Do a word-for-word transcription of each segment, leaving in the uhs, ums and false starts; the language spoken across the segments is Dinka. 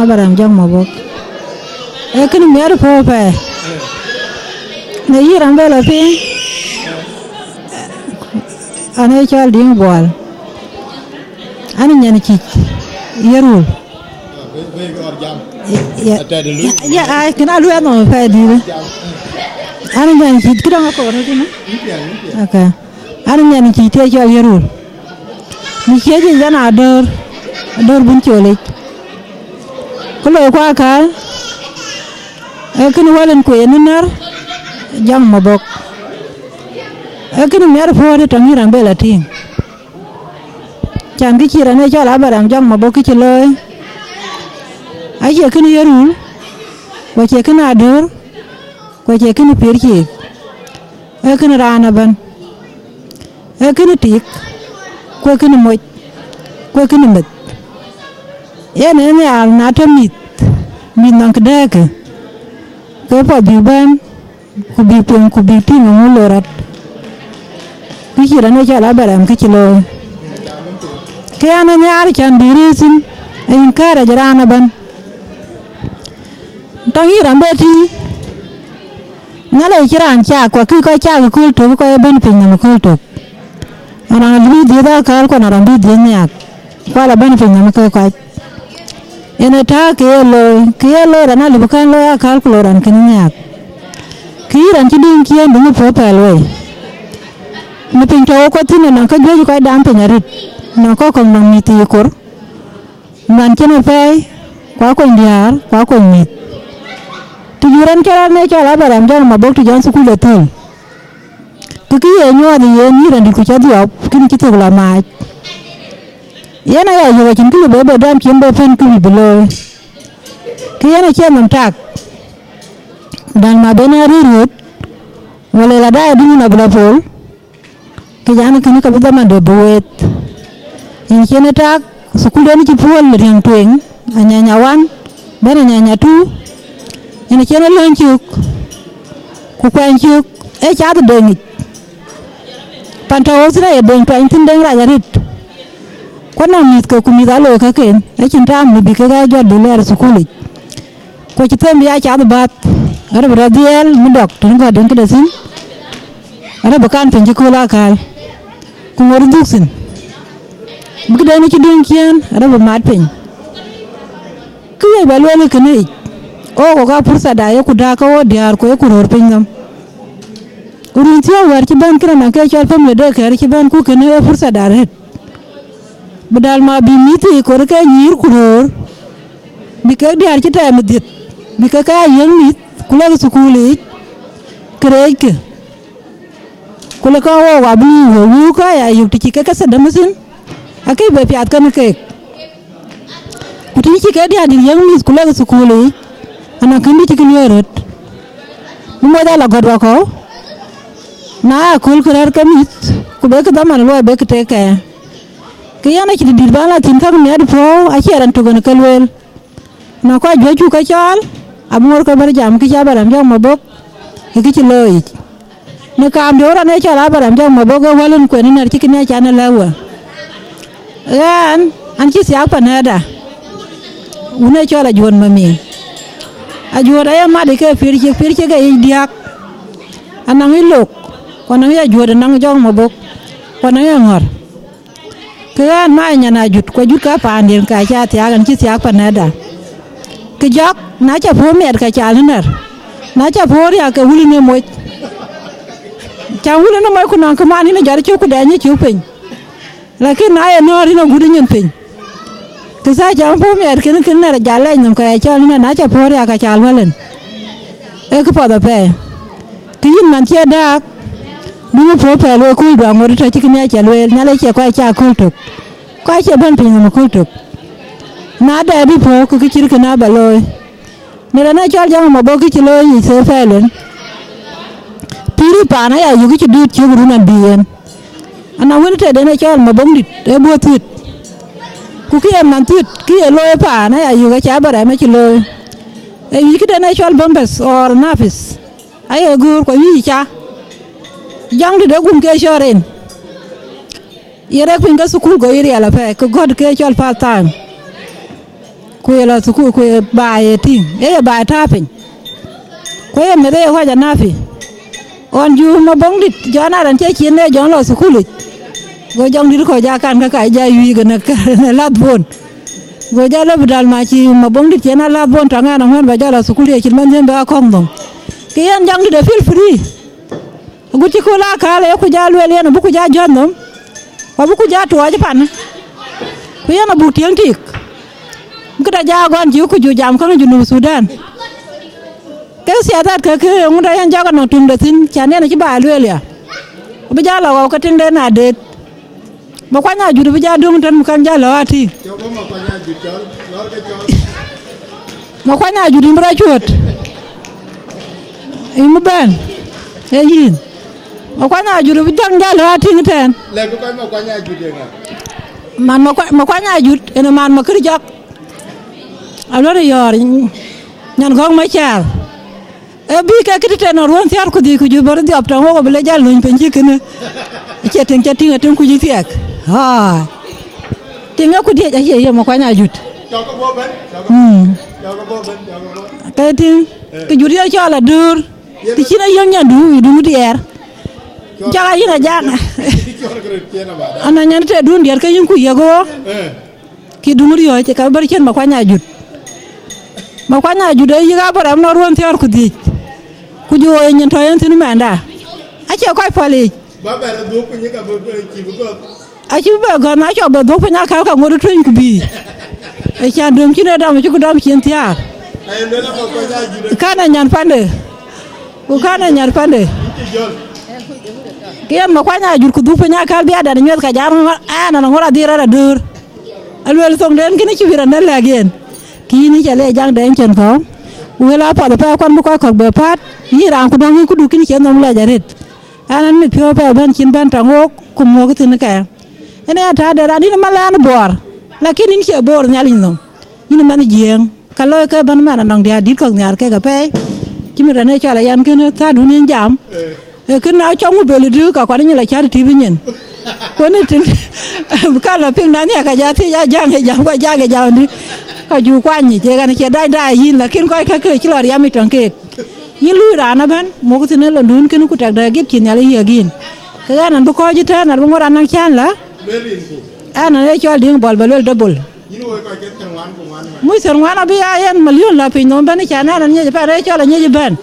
Abaram Jɔk Mabok. Ee kënë miɛt puɔ̈u pɛɛi. Në yï raan bɛ lɔ piŋ, an ee cɔl Diŋ Buɔl. An nyan cïc ye rul. Ya, ya, ya, ai, kën a luɛɛl nɔm pɛɛi dïït. An nyan cïc këdäŋ akɔɔr tënë. Okay. An nyan cïc tëë cɔl ye rul. Në ciëc yic an adöör, adöör bun colic. Ku loi kuakäl, ee kënë wälën ku yen när Jɔk Mabok. Ee kënë miɛt puɔ̈u tënë yï raan bɛ lɔ tïŋ. Can kë cï raan ë cɔl Abaram Jɔk Mabok kë cï looi, acie kënë ye rul, ku acie kënë adöör, ku acie kënë piëër ciëëk. Ee kënë raan ëbɛ̈n. Ee kënë tik, ku ee kënë moc, ku ee kënë meth. Yen ee nhiaar na tɔ̈ mïth, mïth nɔŋ kë dɛ̈ɛ̈kë, ke puɔth bï bɛ̈n, ku bï piŋ, ku bï tïŋ ë ŋö loi rɔt. Kë cï raan ë cɔl Abaram kë cï looi. Ke ɣɛn ë nhiaar can bï rëër thïn, ë encourage raan ëbɛ̈n. Tɔŋ yï raan bɛ tïŋ, Nhialic cï raan cak, ku akï kɔc cak ëkööl tök, kɔc ëbɛ̈n piny nɔm ëkööl tök. Raan bï dhiëëth akäl, ku raan bï dhiëëth nhiaak, ku ala bɛ̈n piny nɔm ke kɔc. Yen ë tääk kë ye looi, kë ye looi raan alëu bï kɛ̈n looi akäl, ku looi raan kënë nhiaak. Kë yï raan cï döŋ ciëën bï ŋö puɔ̈u pɛl wei. Në piny tɔ̈u ë kɔc thïn, ënɔŋ ke juëc kɔc dam piny arëët, nɔŋ kɔ̈k kɔ̈k nɔŋ mïth thii kor. Man cïn apɛi, ku akuny diäär, ku akuny mïth. Të jur en cï raan ë cɔl Abaram Jɔk Mabok të jɔn thukul ë thöl. Të kë ye nyuɔɔth ë yen yï raan dït ku cä dhiɔp, kënë cï thök lɔ maac. Yen aya yök acïn kë lëu bï bɛ dɔm cïn bï pɛ̈n kë wïc bï looi. Kë yen acie nɔm tak. Dal ma ben a rëër röt, wala la daai duŋ na bï lɔ pol. Kë jan kënë ka bï dhamande bï weet. Yen cïn ë tak, thukul den cï puɔ̈l riɛŋ tueŋ, anyanya wan, bɛ̈n anyanya tu. Yen cïn ë lööny cök, ku kuɛny cök, ee cath ë deŋ yic. Pan tɔ̈u ɣööth thïn aye deŋ tuany thïn deŋ rac arëët. Ku anɔŋ mïth ke ku mïth aa looi käkken, acïn taam lëu bï kek aa jɔt bï lɛɛr ë thukulic. Ku cï them bï aa cath ë bäth, arëp rɔt dhiɛɛl më dɔk tënë gɔ̈t den këde thïn, arëp kan piny cï kööl akäl, ku ŋot dhuk thïn. Bï këden cï döŋ ciëën, arëp mat piny. Kë wiëc bä lueel ë kënë yic, ɣok ɣok aa purthada yeku dääk ke ɣo diäär ku yeku röör piny nɔm. Ku run thiɔ̈k wär cï bɛ̈n kënë nɔŋ ke cɔl family daycare cï bɛ̈n ku kënë ee purthada arëët. Bï dal ma bï mïth thii kor ke nyïïr ku röör, bï kek diäär cï tɛɛm ë dhiëth, bï kek aa yiëŋ mïth ku lek thukul yiic, këreeckë. Ku lë kɔn wok abï wëu wëu kɔc aa yök të cï kek ke thedë mïthïn, akëc bɛ piath kɛn keek. Ku të cï kek diäär dït yiëŋ mïth ku lek thukul yiic, anɔŋ kën bï cï kë luɔi röt. Bï moc ala gɔ̈t wakɔ̈u, na aköl kë rɛ̈ɛ̈r ke mïth, ku bek dhaman luɔi bek tek kɛɛr. Kë yɛn acï dït bän la thïn käk miɛt puɔ̈u, acie raan tök en ke lueel. Na kɔc juëc cuk ke cɔɔl, amuɔɔr ke bär jam kë cï Abaram Jɔk Mabok, ë kë cï looi yic. Në kaam de ɣöt raan ë cɔl Abaram Jɔk Mabok ë wälën kuɛn ënɛr cï kënë acan ë lɛ̈k wä. Ɣɛn, an cï thiaak panɛ̈da, wun ë cɔl Ajuɔ̈t Mamiŋ. Ajuɔ̈t aye mat ë ke pïïr ciek, pïïr ciek ë yic diäk. Anɔŋ yic Lok, ku anɔŋ yic Ajuɔ̈t, anɔŋ Jɔk Mabok, ku anɔŋ yic Aŋɔ̈r. Ke ɣɛn ma nyan ajut, ku ajut ka paanden ka ca thiaak, an cï thiaak panɛ̈da. Kë jɔk, na ca puɔ̈u miɛt ka cal ënɛr, na ca puɔ̈u riäk ke wulë në moc. Ca wulë në moc ku nɔŋ kë man yïn ë jɔt cök ku dɛny ë cök piny. Lakin na ye nɔ̈ɔ̈r yïn agut ë nyin piny. Kë thaa ca puɔ̈u miɛt kënë kënë nɛr ajal lɛc nɔm ka ya cɔl yïn na ca puɔ̈u riäk ka cal wälën. Ee kë path apɛi. Kë yïn man cie dääk, duŋë puɔ̈u pɛl wek kööl duaŋ ŋot tɔ̈ cï kënë aca lueel, Nhialic cie kɔc ca kööl tök. Kɔc cie bɛ̈n piny nɔm ë kööl tök. Na dɛ bï puɔ̈u ke kë cït kënë aba looi. Në raan ë cɔl Jɔk Mabok kë cï looi yic thëë pɛl en. Pïïr ë paan aya yök cï duut cök run an bï yen. Ana wën tëden ë cɔl Mabok dït ë buɔ̈th thuët. Ku kë ye man thuët, kë ye looi paan aya yök acä Abaram acï looi. Ee wic këden ë cɔl Bombas or Napis. Aye guur ku wic ca. Jɔŋdït ë gum ke cɔɔr en. Ye rek piny ke thukul go yï riɛl apɛi, ke gɔ̈t ke cɔl part time. Ku ye lɔ thukul, ku ye baai ye tïŋ, ee ye baai tääu piny. Ku ye meth ee ye ɣɔc anapi. Ɣɔn jur Maboŋdït, jɔn aa raan cï cin ee jɔn lɔ thukulic. Go jɔŋdït kɔc aa kan ke ka ja yuiik në, në lath bon. Go ja lɔ bï dal ma cï Maboŋdït cien a lath bon tɔŋ ɛn aŋuän ba jɔ lɔ thukul ye cït man dhiën bï akɔ̈k nhom. Ke yen jɔŋdït ë feel free. Agut cï kööl aa kääl, ayeku ja lueel yen abuk ja jɔt nhom, ku abuk ja tuɔɔc pan, ku yen abuk tiëŋ tik, bï këda ja gɔn cï ku ju jam käŋ Junub Thudan. Ke thiathat ke ke ŋuda yen jɔk anɔŋ tuŋde thïn, cän yen acï ba lueel ya, abï ja lɔ ɣɔu ke tiŋden adeet. Makuany Ajut bï ja döŋ tën, bï käŋ ja lɔ atï. Makuany Ajut, yïn bï rɔt cuöt. Yïn bï bɛ̈n. Ee yïn. Makuany Ajut bï jam ja lɔ atïŋ tɛ̈n. Lɛ̈k kɔc Makuany Ajut ye ŋa? Man Makua-, Makuany Ajut, ënë man Makër Jɔk. Aluɔ̈n yɔ̈ɔ̈r, nyan gɔ̈k Macar. Ee bï ke kït tɛ̈n ruɔ̈n thiäär ku dhïc ku jur bɔ̈ rɔt dhiɔp tɔŋ wok abï le jal löny piny cï kënë. Acie tiŋ ca tïŋ atiŋ kuc thiɛk. Aa. Tiŋ ee ku diëc acie ye Makuany Ajut. Cɔk ke bɔ̈ bɛ̈n, cɔk ke bɔ̈. Mm. Cɔk ke bɔ̈ bɛ̈n, cɔk ke bɔ̈. Ke tiŋ, ke jur ye cɔl Adöör. Ye tï cïn ayiëŋ nyandu, yï duŋ diɛɛr. Cɔk. Cɔk ayïn ajak. Cɔk ke röt cien abadan. Ana nyan tëdun diɛɛr ke yïn ku yiëk wok. Eh. Kï duŋ riɔ̈ɔ̈c, ka bär cien Makuany Ajut. Makuany Ajut ee yïk Abaram nɔn ruɔ̈n thiäär ku dhïc. Ku jɔ ye nyin tɔ̈ yen thïn mɛnda. Acie kɔc päl yiic. Ba bɛ̈r dhuök piny ka bï, bï, cï bï gɔ̈th. Acï bï bɛ gɔ̈th, na cɔk bɛ dhuök piny akäl ka ŋot ë tueny ku bïï. Ee cän döm cïn ee dɔm, acï ku dɔm cien thiäär. Aye luel aba Makuany Ajut. Kan ee nyan pande. Ku kan ee nyan pande. Yïn cï jɔl. Ke yen Makuany Ajut ku dhuk piny akäl bï adan nyuɛth ka jar ŋö, ɛn, ɛn ŋot adhil rɔt Adöör. Aluel thoŋden kënë cï bï rɔt në lɛ̈k yen. Kï yïn cä le jaŋ dɛny cɛn kɔ̈u. Wël apath apɛi kuan bï kɔc kɔ̈k bɛ päät. Yïn raan ku dɔ̈ŋ yïn këdu kënë cï nhom lɛc arëët. Ɛn, ɛn mit piɔ̈u apɛi bɛ̈n cïn bɛ̈n tɔŋ wok ku muɔ̈k thïn kɛ. Ënë ya taat de raan yïn ëmɛn lɛ̈n Bor. Lakin yïn cie Bor Nhialic nhom. Yïn ëmɛn Jiëëŋ. Ka looi ke bɛ̈n man anɔŋ diäär dït kɔ̈k nhiaar kek apɛi. Cï mit raan ë cɔl ayan kënë thaadun yïn jam. Eh. Ee kënë na cɔŋ ku bel dï ka kuan nyïl acät tïïp nyin. Kuën ë tïŋ, ka lɔ piŋ na nhiaar ka ja thiëc a jaŋ ë jam, ku jaŋ ë jam dï. Ka ju kuany nyic, ee ɣɛn cie dac daai yïn, lakin kɔc kakë cï lɔ riɛm yic tɔŋ keek. Yïn luui raan ëbɛ̈n, muk thïn ë lɔndun kënë ku tɛkdɛ git cï Nhialic yiëk yïn. Ke ɣɛn an bï kɔ̈ɔ̈c ëtɛ̈ɛ̈n, an bï ŋot raan naŋ cän la. Lueel yïn ku. Ɛn an ë cɔl Diŋ Bɔl bɛ lueel double. Yïn woi kɔc ke thiërŋuan ku ŋuan man. Muc thiërŋuan abï ya yen milion la piny nhom bɛ̈n, cän ɛn an nyiëc ëbɛ̈n, ë cɔl anyiëc ëbɛ̈n.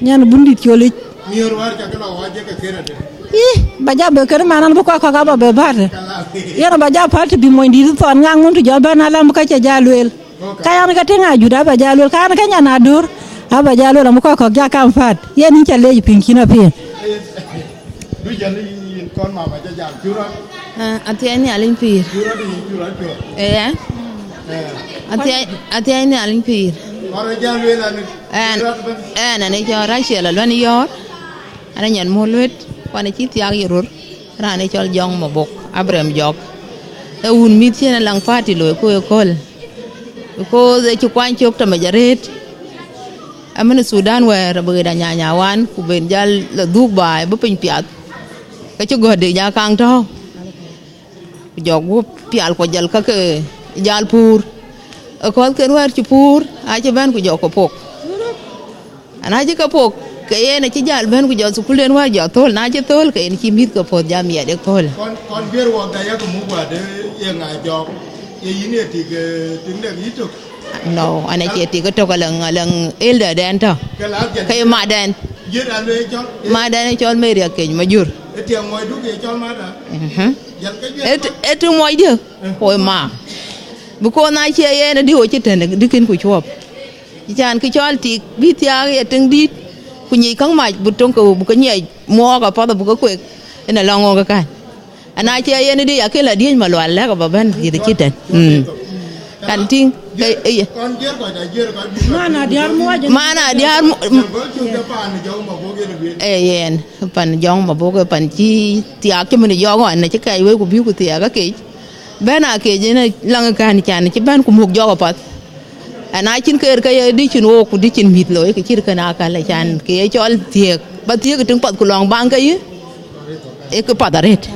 Nyan bun dït colic. Miöör wäär ca ke lɔ ɣɔɔc jek ke kër adï. Ih, ba ja bɛ kër man an bï kɔc kɔ̈k aba bɛ bäät. Kalas. Yen aba ja päl të bï mony dït thɔn ŋaŋ nhom të jɔ bɛ̈n alam bï ka ca ja lueel. Ka yan ke tïŋ Ajut aba ja lueel, ka yan ke nyan Adöör aba ja lueel, amï kɔc kɔ̈k ja kam päät. Yen yïn ca leec piŋ cïn apiɛn. Du jël yïn kɔn mama ca jam curɔt. Ah, athiɛɛi Nhialic pïïr. Curɔt yïn curɔt cuɔt. Eh. Eh. Athiɛɛi, athiɛɛi Nhialic pïïr. Kɔn ja lueel an. Ɛn, curɔt bɛ̈n. Ɛn, ɛn ë cɔl Rachel Aluɛn Yɔ̈ɔ̈r. An ë nyan Moluet, ku an ë cï thiaak ye röör. Raan ë cɔl Jɔŋ Mabok, Abraham Jɔk. Ee wun mïth cïn alaŋ party looi ku ëkööl. Because ë cï kuany cök tɔ̈ mec arëët. Amën Thudan wɛ̈ɛ̈r abï ɣet anyanya wan, ku ben jäl la dhuk baai bï piny piath. Ke cï gɔ̈t dï ja kaŋ tɔ̈u. Ku jɔ guöp pial ku jɔl kakë jäl puur. Ë kɔ̈thken wɛ̈ɛ̈r cï puur, acï bɛ̈n ku jɔ ke pok. Ana cï ke pok, ke yen acï jäl bɛ̈n ku jɔ thukulden wäär jɔ thöl, na cï thöl, ke yen cï mïth ke puɔ̈th jam miɛt ë kööl. Kɔn, kɔn guiër wok da yak muk wädë ye ŋa jɔk, ye yïn ye tik, eh, tik dek yï tök? No, an acie tik ëtök, alɛŋ, alɛŋ elder dɛn tɔ̈. Ke la jɛn. Ke ye madɛn. Jël an le cɔl. Madɛn ë cɔl Mary Akeny Majur. Ë tiɛŋ mɔcduk ye cɔl mada? Mhm. Jɛl ke juëc. Ë ti-, ë ti mɔcdië, eh, ku ë ma. Because na cie yen adï wo cï tɛ̈n, dï kën ku cuɔp. Cän kë cɔl tik bï thiaak ye tiŋ dït, ku nyic käŋ mac, bï töŋ ke bï ke nyiɛc muɔɔk apath abï ke kuek, ënë lɔŋ ɣɔ̈k ëkan. Ana cie yen dï, akël adiëc malual lɛ̈k abä bɛ̈n dhiëth cï tɛ̈n. Mm. Kan tïŋ, ke, ë, ye. Man adiäär muɔc. Man adiäär mu-, m-, ee yen, pan Jɔŋ Mabok, pan cï thiaak cï mën jɔɔk ɣɔn, na cï kɛɛc wei ku bï ku thiaak akec. Bɛ̈n akec ënë läŋ ëkan can cï bɛ̈n ku muk jɔk apath. Ana cïn keer ke ye dï cïn wok ku dï cïn mïth looi, ke cït kën akäl, can ke ye cɔl thiëëk, ba thiëëk ë tiŋ path ku lɔŋ baŋ ke yï, ee kë path arëët.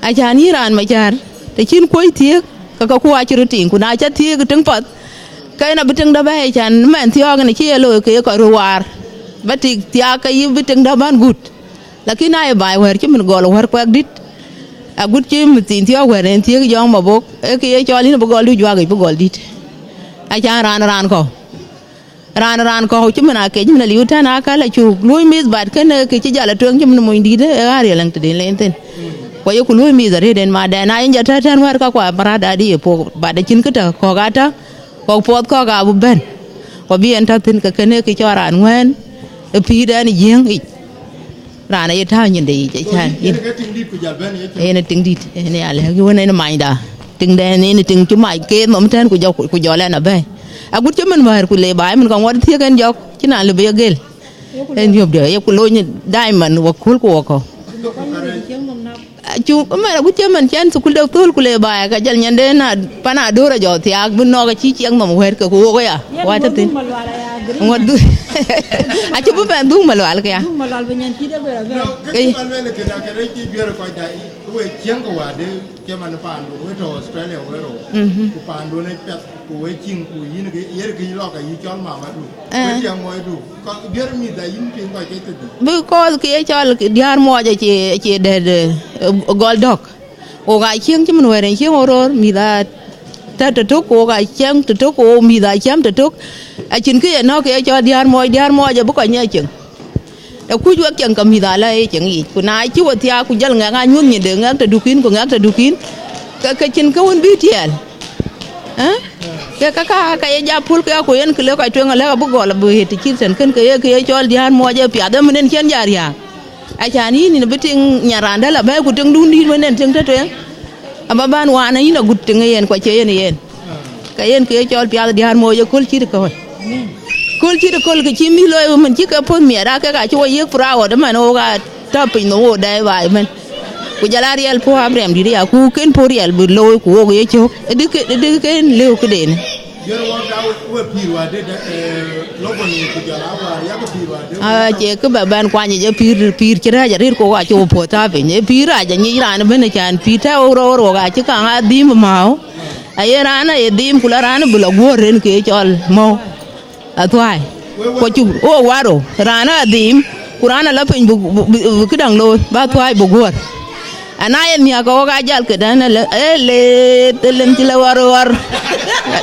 Acan yïn raan Macär, të cïn kuöc thiëëk, Ke ku acï röt tiŋ, ku na cä thiëëk tiŋ path, ke yen abï tiŋdä bɛ̈ɛ̈i, can mɛn thiɔ̈ɔ̈k yen acï ye looi ke ye kɔc röt waar. Ba tik thiaak ke yï bï tiŋdä bän gut. Lakin na ye baai wɛ̈ɛ̈r cï min gɔl wär kuɛk dït, agut cï min thiin thiɔ̈ɔ̈k wɛ̈ɛ̈r en thiëëk jɔŋ Mabok, ee kë ye cɔl yïn abï gɔl du juak yic bï gɔl dït. Acan raan raan kɔ̈u. Raan raan kɔ̈u cï min akec min aliu tɛ̈n akäl acuk luöi mïth, bat kënë kë cï jal atueŋ cï min mony dït ë ɣäär riɛl ɛŋ tëden len thïn. Ku ayeku luöi mïth arëët en madɛn, na yen jɔ tɛ̈tɛ̈n wɛ̈ɛ̈r ka kua parat adï ye puɔ̈k, bat acïn kë tɔ̈ kɔ̈k atɔ̈, kɔ̈k puɔth kɔ̈k abï bɛ̈n. Ku abï en tɔ̈ thïn ke kënë kë cɔl raan ŋuɛ̈ɛ̈n ë pïïrdan ë Jiëëŋ yic. Raan aye tääu nyinde yic, acan yen. Yen ë tiŋ dït, yen ya lɛ̈k wën en manyda. Tiŋdɛn en ë tiŋ cï mac keer nhom tɛ̈n ku jɔ, ku jɔl ɛn abɛ̈ɛ̈i. Agut cï min bäär ku le baai min ka ŋuɔt thiëk en jɔk, cï na lëu bï ye gël. En yöpdiɔ, ye ku lony diamond wä köl ku wä kɔ̈u. Acu, man agut cï man cɛn thukul de thöl ku le baai, ka jɔl nyande na pan adöör ajɔ thiaak, bï nɔɔk acï ciɛk nhom wɛ̈ɛ̈t ke ku wok aya. Wa tɔ̈ thïn. Ŋuɔt dhuk. Acï bï bɛn dhuk malual këya. Dhuk malual bï nyan cït ë bɛ̈ɛ̈r abɛ̈ɛ̈r. No, kë cï man lueel kënë, akënë cï juëër kɔc da, we ciëŋ ke wäde, cï man paandu, we tɔ̈ Australia, we rou. Mhm. Ku paandu në piɛth, ku we ciëŋ, ku yïn ke, yen ke yï lɔ ka yï cɔl mama du. Eh. We ciëŋ mɔc du. Kɔc juëër mïth da yïn piŋ kɔc ke tëdï. Because kë ye cɔl diäär muɔɔc acie, acie dɛ̈t, eh, gɔl dɔ̈k. Wok aa cieŋ cï min wɛ̈ɛ̈r en cieŋ ɣöt röör, mïth aa tɛ̈t tëtök, ku wok aa cieŋ tëtök, ku wok mïth aa ciɛm tëtök. Acïn kë ye nɔ̈k ke ye cɔl diäär muɔɔc, diäär muɔɔc abï kɔc nyiɛc cieŋ. Ë kuc wek cieŋ ke mïth ala ye cieŋ yiic. Ku na cï we thiaak ku jɔl ŋɛk anyuth nyinde, ŋɛk tëdukïn, ku ŋɛk tëdukïn, ke, ke cïn kë wën bï tiɛɛl. Ë? Ke ka, ka, ka ye ja pul ke ku yen kë le kɔc tueŋ alɛ̈k abï gɔl abï ɣet të cït tën kën ke ye kë ye cɔl diäär muɔɔc ë piath ëmën en cïn ja riääk. Acan yïn, yïn bï tiŋ nyan raan däl abɛ̈ɛ̈i ku tiŋdun dït wën en tiŋ tëtueŋ. Aba bän waan yïn agut tiŋ ë yen, ku acie yen ë yen. Ke yen kë ye cɔl piath diäär muɔɔc ë köl cït ëköl. Köl cït ëköl kë cï mïth looi wën cï ke puɔ̈th miɛt, aa kek acï wo yiëk proud, man wok aa tɔ̈ piny nhom wo dɛɛi baai ëmën. Ku jɔl aa riɛl puɔ̈u Abraham dït aya, ku kën puɔ̈u riɛl bï looi ku wok ye cök. Ë dï kë, ë dï kën lëu këden. Jɔl wɔ da we pïïr wäde, eh, lɔ bɔ̈ ni ku jɔl a wäär, yak pïïr wäde. Acie kë ba bɛn kuany yic, ë pïïr, pïïr cï rɛ̈ɛ̈c arëët ku wok acï wo puɔ̈th tääu piny. Ë pïïr rac anyec raan ëbën, acan pïïr tɛ̈ ɣok röör, ɣok acï kaŋ aa dhïïm ë määu. Aye raan aye dhïïm ku la raan bï la guöör rin ke cɔl mɔ̈u. Athuai. Ku acuk, wo waro, raan adhïïm, ku raan ala piny bï, bï, bï, bï këdäŋ looi, bä thuai bï guöör. Ana yen miäk ke wok aa jäl këdäŋ, ë le, ë le, të lem cï la ɣɔr ɣɔr.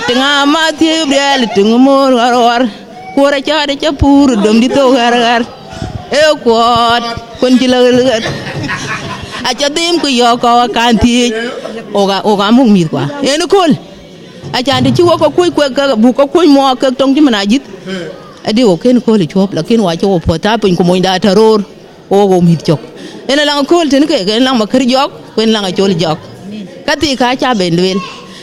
Tiŋ ama thiëëp riɛl, tiŋ moor ɣɔr ɣɔr. Kuɔɔr acɔɔt acä puur, dom dï thok ɣär ɣär. Ee kuɔɔt, kuën cï la ɣär ɣär. Acä dhïïm ku yɔ̈ɔ̈k kɔ̈u akan thiëëc. Wok aa, wok aa muk mïthkua. Yen ëköl. Acan të cï wok ke kuöc kuek, ke buk ke kuöc muɔɔk kek tɔŋ cï min ajïth. Adï wok kën kööl ë cuɔ̈p, lakin wa cï wok puɔ̈th tääu piny ku monyda tɔ̈ roor, wok wok mïth cök. En alaŋ kööl tënë kek, en laŋ makër jɔk, ku en laŋ acol jɔk. Ka thii ka ca ben lueel.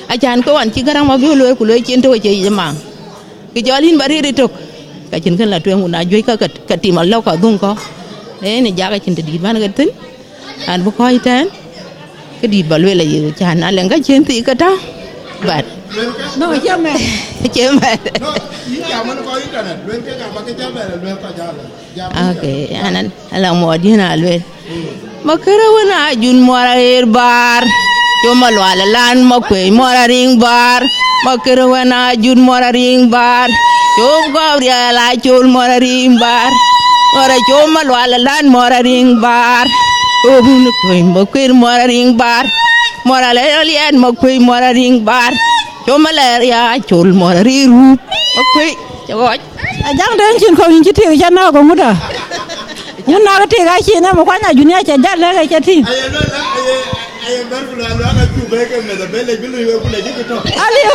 Acan ke wan cï Gäräŋ Mabiör lueel ku lueel cin tök acie yic ëmaŋ. Kë cɔl yïn ba rëër ëtök, ka cïn kën la tueŋ, ku na juëc ka, ka, ka tim alɔ̈k ka dhuŋ kɔ̈u. Ee, në jak acïn të dït bän ɣet thïn. An bï kɔc tɛ̈ɛ̈n, këdït bä lueel ayï, can na lɛŋ ka cïn thii ke tɔ̈, but No, cie mɛn. Cie mɛn. No, yïn jam wën kɔc internet, luel kek abä ke jam bɛ luel kɔc alë. Jam wën Okay, jam. An, an, ala muɔɔr diën a lueel. Makër wën a jun muɔɔr aɣeer baar. Com Malual alan Makuëi muɔɔr ariŋ baar. Makër wën a jun muɔɔr ariŋ baar. Com Gɔ̈ɔ̈riɛl a col muɔɔr ariŋ baar. Muɔɔr a Com Malual alan muɔɔr ariŋ baar. Obun Kuëi Makuëi muɔɔr ariŋ baar. Muɔɔr alɛ liɛɛt Makuëi muɔɔr ariŋ baar. Com Malaria col muɔɔr ariŋ ruup. Makuëi, cä ɣɔc. Ajaŋ den cin kɔ̈u yïn cï tik cä nɔ̈k ŋuda. Wun nak tik acin ë Makuany ajun ya cä jal lɛ̈k ë cä tïŋ. Aye luel, aye, aye bɛ̈n ku luel, luel, acu bɛ̈ɛ̈i ke meth abël, lec bï luc wek ku lec cï tɔ̈. Aliu.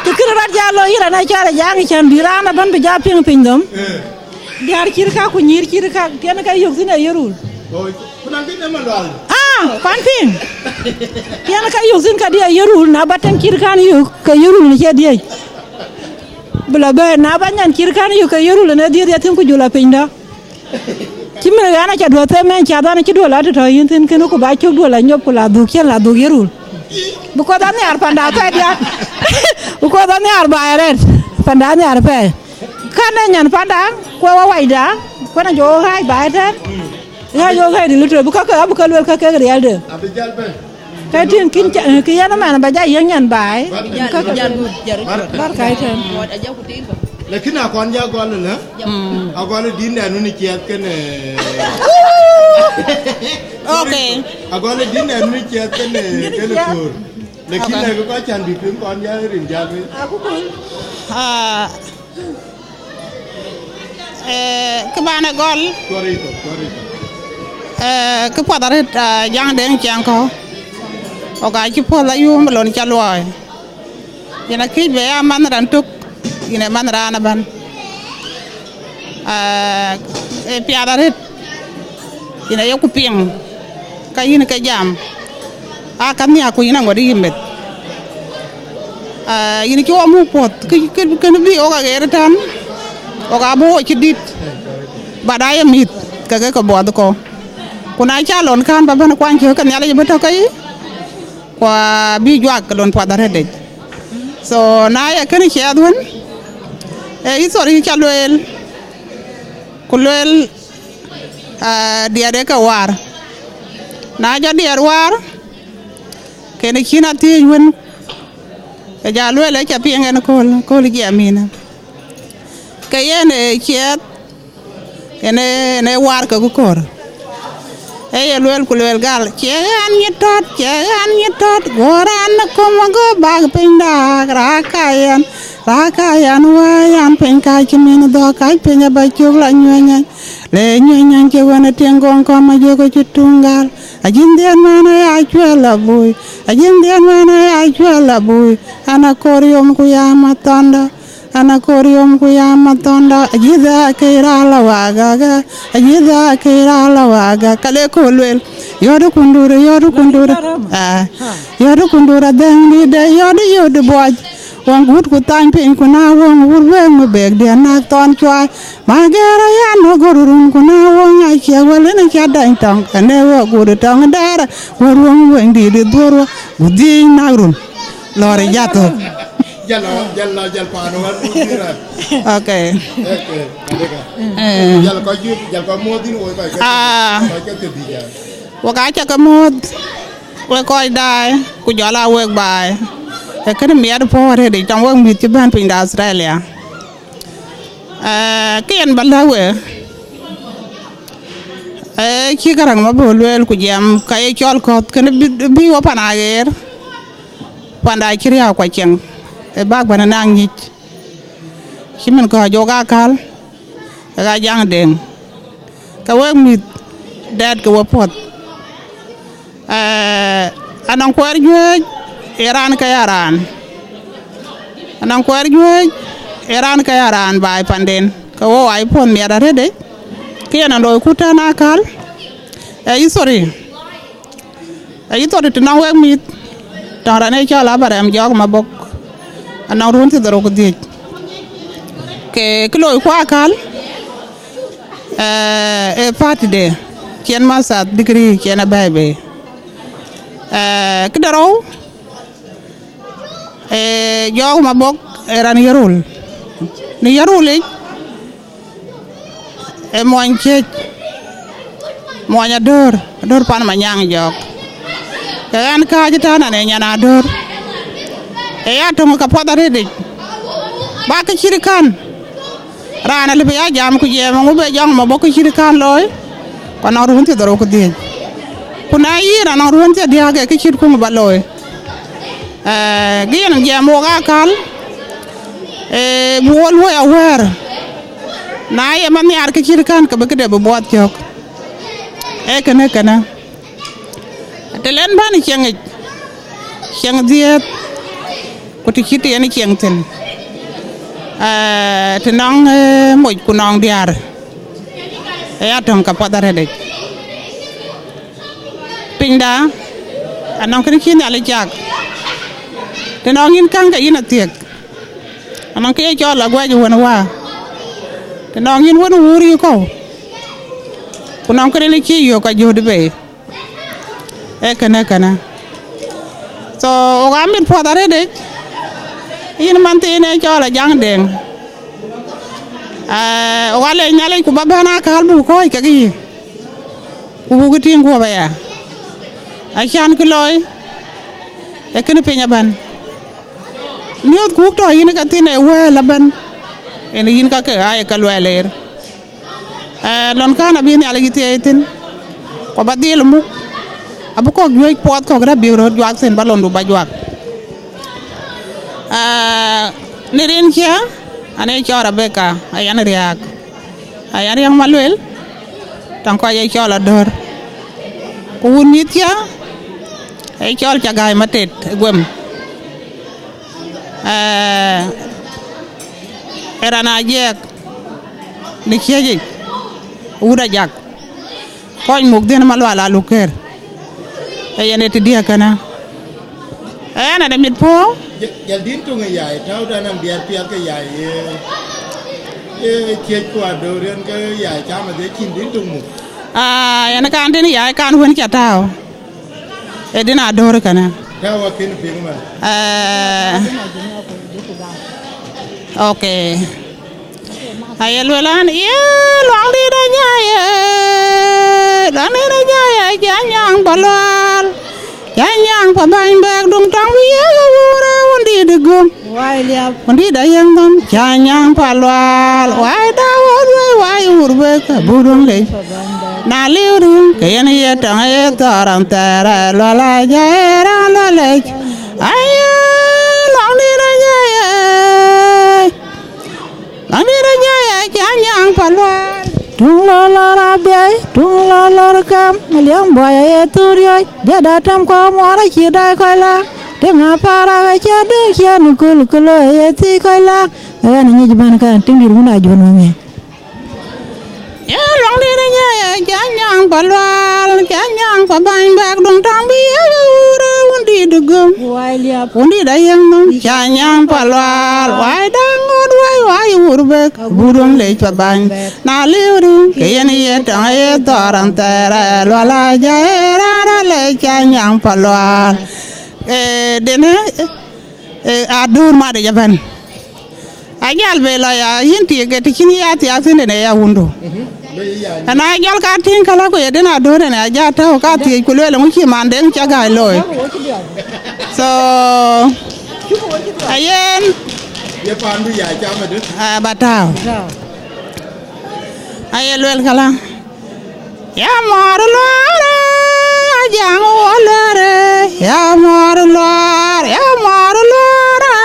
Të kën rɔt jal looi yïn raan acɔl Ajaŋ cän bï raan abän bï ja piŋ piny dhom. Eh. Diäär cït ka ku nyïïr cït ka, tiɛn ka yök thïn ë Yirol. Oh, ku naŋ kën ë Malual. Ah, pan piŋ. Tiɛn ka yök thïn ka diɛ̈ Yirol, na ba tɛŋ cït kan yök ke Yirol në cï dhiëc. Bï lɔ bɛ̈ɛ̈i, na ba nyan cït kan yök ke Yirol në dhiëth ya thïn ku jul a piny dɔ̈. Cï min ɣɛn aca duɔ̈th them ɛn cath an cï duɔ̈l a tëtɔ̈ yïn thïn kënë ku ba cök duɔ̈l a nyop ku la dhuk cïn la dhuk Yirol. Because anhiaar panda apɛi diäk. Because anhiaar baai arɛt. Panda anhiaar apɛi. Kan ë nyan panda, ku ë wawacda, ku ënë jɔ ɣääc baai tɛ̈n. Ɣääc jɔ ɣääc dï lutö, bï kakë, abï ke luel kakë riɛlde. Abï jäl bɛ̈n. Ë tïŋ kïn ca- kï yen ëmɛn ba ja yiëk nyan baai. Bar- Käkë bar- bar kai tën. Lakin akɔn ja gɔl lë, agɔl dïn dɛn wën ciɛth kënë. Okay. Agɔl dïn dɛn wën ciɛth kënë kënë koor. Lakin ë kɔc can bï piŋ kɔn ja rin jal wën. Ah, eh, kë ban ë gɔl. Cuɔr ito, cuɔr ito. Eh, kë puɔth arët, ah, Jaŋ Deŋ ciɛŋ kɔ̈u. Ɣok acï puɔth ayum lon ca luɔi. Yen akëc bï ya manh raan tök, yen ë manh raan ëbɛ̈n. Ah, eh, piath arët, yen ayeku piŋ, ka yïn ke jam. Aa, ka nhiaak ku yïn aŋot yï meth. Ah, yïn cï wɔ muk puɔth, kë- kë- kën bï ɣok aɣeer ëtɛ̈n, ɣok abï ɣo cï dït, but aye mïth, ke ke ke buɔth kɔ̈u. Ku na ca lon kän ba bɛ̈n kuany cök, ke Nhialic bï tɔ̈ ke yï, ku abï juak lon puɔth arëëtdec. So, na ye kënë ciɛɛth wën, ee history ca lueel, ku lueel, ah, diɛt ee ke waar. Na jɔ diɛt waar, kënë cïn athiëëc wën, ke ja lueel, ee ca piŋ ɛn kööl, kööl jiɛɛm yïn. Ke yen ee ciɛɛth, yen ee, yen ee waar ke ku köör. Ee ye lueel ku lueel gal, cie ɣɛn nyï tɔ̈t, cie ɣɛn nyï tɔ̈t, go raan ë kom go bak piny daak, raak ka yɛn, raak ka yɛn, wä yɛn piny ka cï min dhɔ̈k, kac piny aba cök la nyuɛny, le nyuɛny cï wën ë tiŋ goŋ kɔm ajök cï tuŋ gal. Ajïn dhiën man aya cuɛl abui, ajïn dhiën man aya cuɛl abui, an, akoor yom ku ya mathɔnda. An, akoor yom ku ya mathɔnda, ajïth akëc raal awagaga, ajïth akëc raal awagaga. Ka le kööl lueel, yɔ̈t kundur, yɔ̈t kundur, ah, yɔ̈t kundur adhɛŋ dïïtde, yɔ̈t yöt buɔc. Wëŋ gut ku thany piny, ku na wëŋ wur wëŋ mi bek diɛn nak thɔn cuai. Ma gɛɛr ayan nɔ̈k gɔ̈r run, ku na wëŋ aciɛk wël en aca dany tɔŋ, kɛn ee wä gut tɔŋ dɛɛrɛ, wä ruɔŋ wëŋ dïït dhuɔ̈r wä, ku dhiëëc nak run. Lɔɔr ë jathok. Jal lɔ, jal lɔ, jal paan wän mudhira. Okay. Okay, adeka. Eh. Jal kɔc juëc, jal kɔc muɔ̈th yïn woi kɔc ke, ah, kɔc ke thiërdhïc ya. Wek aca ke muɔ̈th, wek kɔc daai, ku jɔl aa wek baai. Ee kënë miɛt puɔ̈u arëëtdec, tɔŋ wek mïth cï bɛ̈n piny de Australia. Eh, kë yen ba lɛ̈k we, ee cï Gäräŋ ma bï lueel ku jiɛɛm, ka ye cɔl kɔ̈th, kënë bï, bï wɔ pan aɣeer. Panda cï riääk kua cieŋ, ë bäk bɛ̈n ë naŋ nyic. Cï min kɔc jɔk akäl, ke ka Jaŋ Deŋ. Ke wek mïth dɛɛt ke we puɔ̈th. Eh, anɔŋ kuɛɛr juëc, ee raan ke ya raan. Anɔŋ kuɛɛr juëc, ee raan ke ya raan baai panden. Ke wo aa puɔ̈th miɛt arëëtdec, ke yen aloi ku tɛ̈n akäl. Eh, history. Ayï thɔ̈t të nɔŋ wek mïth, tɔŋ raan ë cɔl Abraham Jɔk Mabok, anɔŋ ruɔ̈n thiërdhorou ku dhiëc. Ke kë looi ku akäl, eh, ee party de, cïn master's degree cïn abɛ̈ɛ̈i bei. Eh, kë de rou, eh, Jɔk Mabok ee raan Yirol. Në Yirol yic, ee muɔny ciëc, muɔny Adöör, Adöör pan Manyaŋ Jɔk. Ke ɣɛn kääc ëtɛ̈ɛ̈n, ɣɛn ee nyan Adöör. Ee ya töŋ ka puɔth arëëtdec. Bä kë cït kän, raan alëu bï ya jam ku jiɛɛm, eeŋö bï Jɔk Mabok kë cït kän looi? Ku anɔŋ ruɔ̈n thiërdhorou ku dhiëc. Ku na yïn anɔŋ ruɔ̈n thiërdiäk, ee kë cït kuŋ ba looi. Eh, gïn jiɛɛm wok akäl, eh, bï wo luɔ̈i aware. Na ye man nhiaar kë cït kän, ke bï këde bï buɔɔth cök. Ee kënë, kënë. Të len bän cieŋ yic, cieŋ dhiëëth, ku të cït të yen cieŋ thïn. Eh, të nɔŋ, eh, moc ku nɔŋ diäär, ee ya töŋ ka puɔth arëëtdec. Pinyda, anɔŋ kën cï Nhialic cak. Të nɔŋ yïn käŋ, ke yïn athiek. Anɔŋ kë ye cɔl aguɛc wën wä. Të nɔŋ yïn wën wuur yï kɔ̈u, ku nɔŋ kën cï yök ka jöt bei. Ee kënë, kënë. So, wok amit puɔth arëëtdec, yïn man thiin ee cɔl Ajaŋ Deŋ. Eh, wok alec Nhialic ku ba bɛ̈n akäl buk kɔ̈ɔ̈c kekë yï. Ku buk tïŋ guɔ̈p aya. Acan kë looi, Ee kënë piny ëbɛ̈n. Miɔ̈th kuk tɔ̈ yïn ke thïn ë wël ëbɛ̈n. Yen yïn ka ke aa ye ke luɛɛl ɣer. Ee, lɔn kän abï Nhialic thiëëc thïn, ku ba dhil muk, abï kɔ̈k juëc puɔth kɔ̈k rɛ̈ bïk röt juak thïn, ba lɔndu ba juak. Ee, në rin cï, an, ee cɔl Rebeka, ayan Riääk, ayan Riääk Maluel, tɔŋ kɔc ee cɔl Adöör. Ku wun mïth cï, ee cɔl Cagäi Matet ë Guem. Ee, ee raan Ajiɛk në ciëc yic, wut Ajak. Kɔc muk dhiën Malual Alukër. Ee yen ee të diɛ̈ kënë. Ee yen ade mit puɔ̈u. Jal dïn töŋ ë yai, tääu dan nɔŋ diɛɛr piɛth ke yai, ye, ye ciëc ku Adöör yen ke yai cam adhie cïn dïn töŋ muk. Aa, yen kan dïn yai kan wën ca tääu. Ee dïn Adöör kënë. Tääu akën piŋ man. Ee, okay. Aye luel an, ye Luaŋdït Anyai, ee, Luaŋdït Anyai, ee, ca nyaŋ pa Lual, ca nyaŋ pa Bäny Bɛ̈k, duŋ tɔŋ bï ye ke wuur, ee, wundït ë gum. Wundït ayek nhom, ca nyaŋ pa Lual, wai da wot wei, wai wur bek, abuk duŋ lec. Na liu duŋ, ke yen ye tɔŋ ye thɔɔr an thɛɛr, ee, Lual aja, ee, raan Lual lec. Aye Luaŋdït Anyai, ee. Luaŋdït Anyai, ee, ca nyaŋ pa Lual. Tuŋ lɔ lɔr abiɛi, tuŋ lɔ lɔr kam, Maliam Buɔi aye thur riɔ̈c, jada tam kɔ̈u muɔɔr acï daai kɔc la, tiŋ Aparak aca döŋ ciɛ̈n kul, kul aye thiëc kɔc la, ɣɛn nyic bɛ̈n kɛn, tiŋ dït wun ajuɔ̈n wëŋ ë. Ye Luaŋdït Anyai, ee, ca nyaŋ pa Lual, ca nyaŋ pa Bäny Bɛ̈k, duŋ tɔŋ bï ye ke wuur, ee, wundït ë gum. Wundït ayek nhom, ca nyaŋ pa Lual, wai daŋ ŋot wei, wai wur bek, abuk duŋ lec pa Bäny. Na liu duŋ, ke yen ye tɔŋ ye thɔɔr an thɛɛr, ee, Lual aja, ee, raan Lual lec, ca nyaŋ pa Lual. Ee, dënë, ee, Adöör mat yic ëbɛ̈n. Ajal be lɔ ya yïn tik, ke të cïn ya thiak thïn, dënë ya wundu. Ana jɔl ka tïŋ kala ku ye dënë Adöör, dënë aja tääu ka thiëc ku lueel, eeŋö cï man Deŋ Cagäi looi? So, ayen, ye pandu ya cam adï, aa, ba tääu. Aye luel kala. Ya muɔɔr Lual, ee, Ajaŋ wo Lual, ee, ya muɔɔr Lual, ya muɔɔr Lual, ee,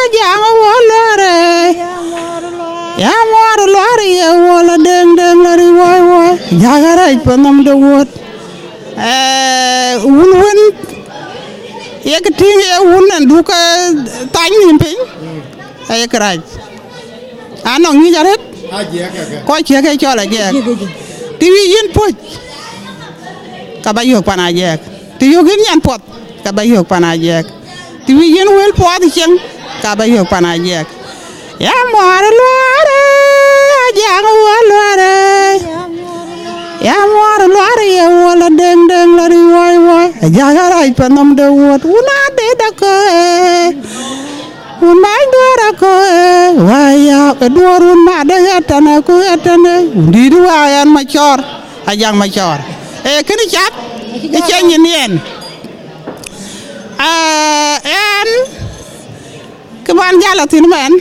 Ajaŋ wo Lual, ee. Ya muɔɔr Lual, ye wo la Deŋ Deŋ la ri woi woi, Ajak arac pa nhom de wuɔ̈t. Ee, wun wën, ye kë tïŋ ye wun en duk, ee, thany nïm piny, ee, ye kërac. Anɔŋ ŋic arëët, Ajiɛk kakë, kɔc ciëk ke cɔl Ajiɛk. Të wïc yïn puɔ̈c, ka ba yök pan Ajiɛk. Të yök yïn nyan puɔth, ka ba yök pan Ajiɛk. Të wïc yïn wël puɔth cieŋ, ka ba yök pan Ajiɛk. Ya muɔɔr Lual, ee, Ajaŋ wo Lual, ee. Ya muɔɔr Lual, ye wo la Deŋ Deŋ la ri woi woi, Ajak arac pa nhom de wuɔ̈t, wun adït akö, ee. Wun mac duɔ̈ɔ̈r akö, ee, wä ya, ee duɔ̈ɔ̈r wun mat de ɣɛt tënë ku ɣɛt tënë, wun dït wä ɣɛn Macɔɔr, Ajak Macɔɔr. Ee, kënë cath, ë cï nyin yen. Aa, ɣɛn, kë man jal a thïn mɛn,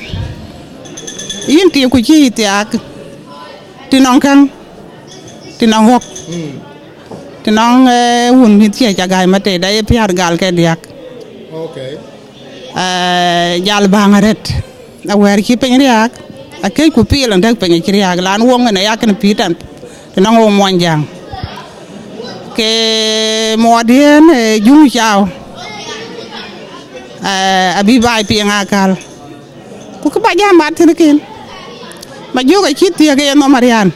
yïn tik ku cï yï thiaak, të nɔŋ käŋ, të nɔŋ ɣɔ̈k, të nɔŋ, ee, wun mïth cï Cagäi Matet, aye piäät gal ke diäk. Okay. Ee, jal bäŋ arëët. Awɛ̈ɛ̈r cï piny riääk, akëc ku piil an däk piny acï riääk, lan woŋ en aya kënë pïïr tɛ̈n, të nɔŋ wo Muɔnyjäŋ. Ke muɔɔrdiɛ̈n, ee, Juŋ Cau, ee, abï baai piŋ akäl. Ku kë ba jam mat thïn kën, Majök acï thiëëk ye nhom arian.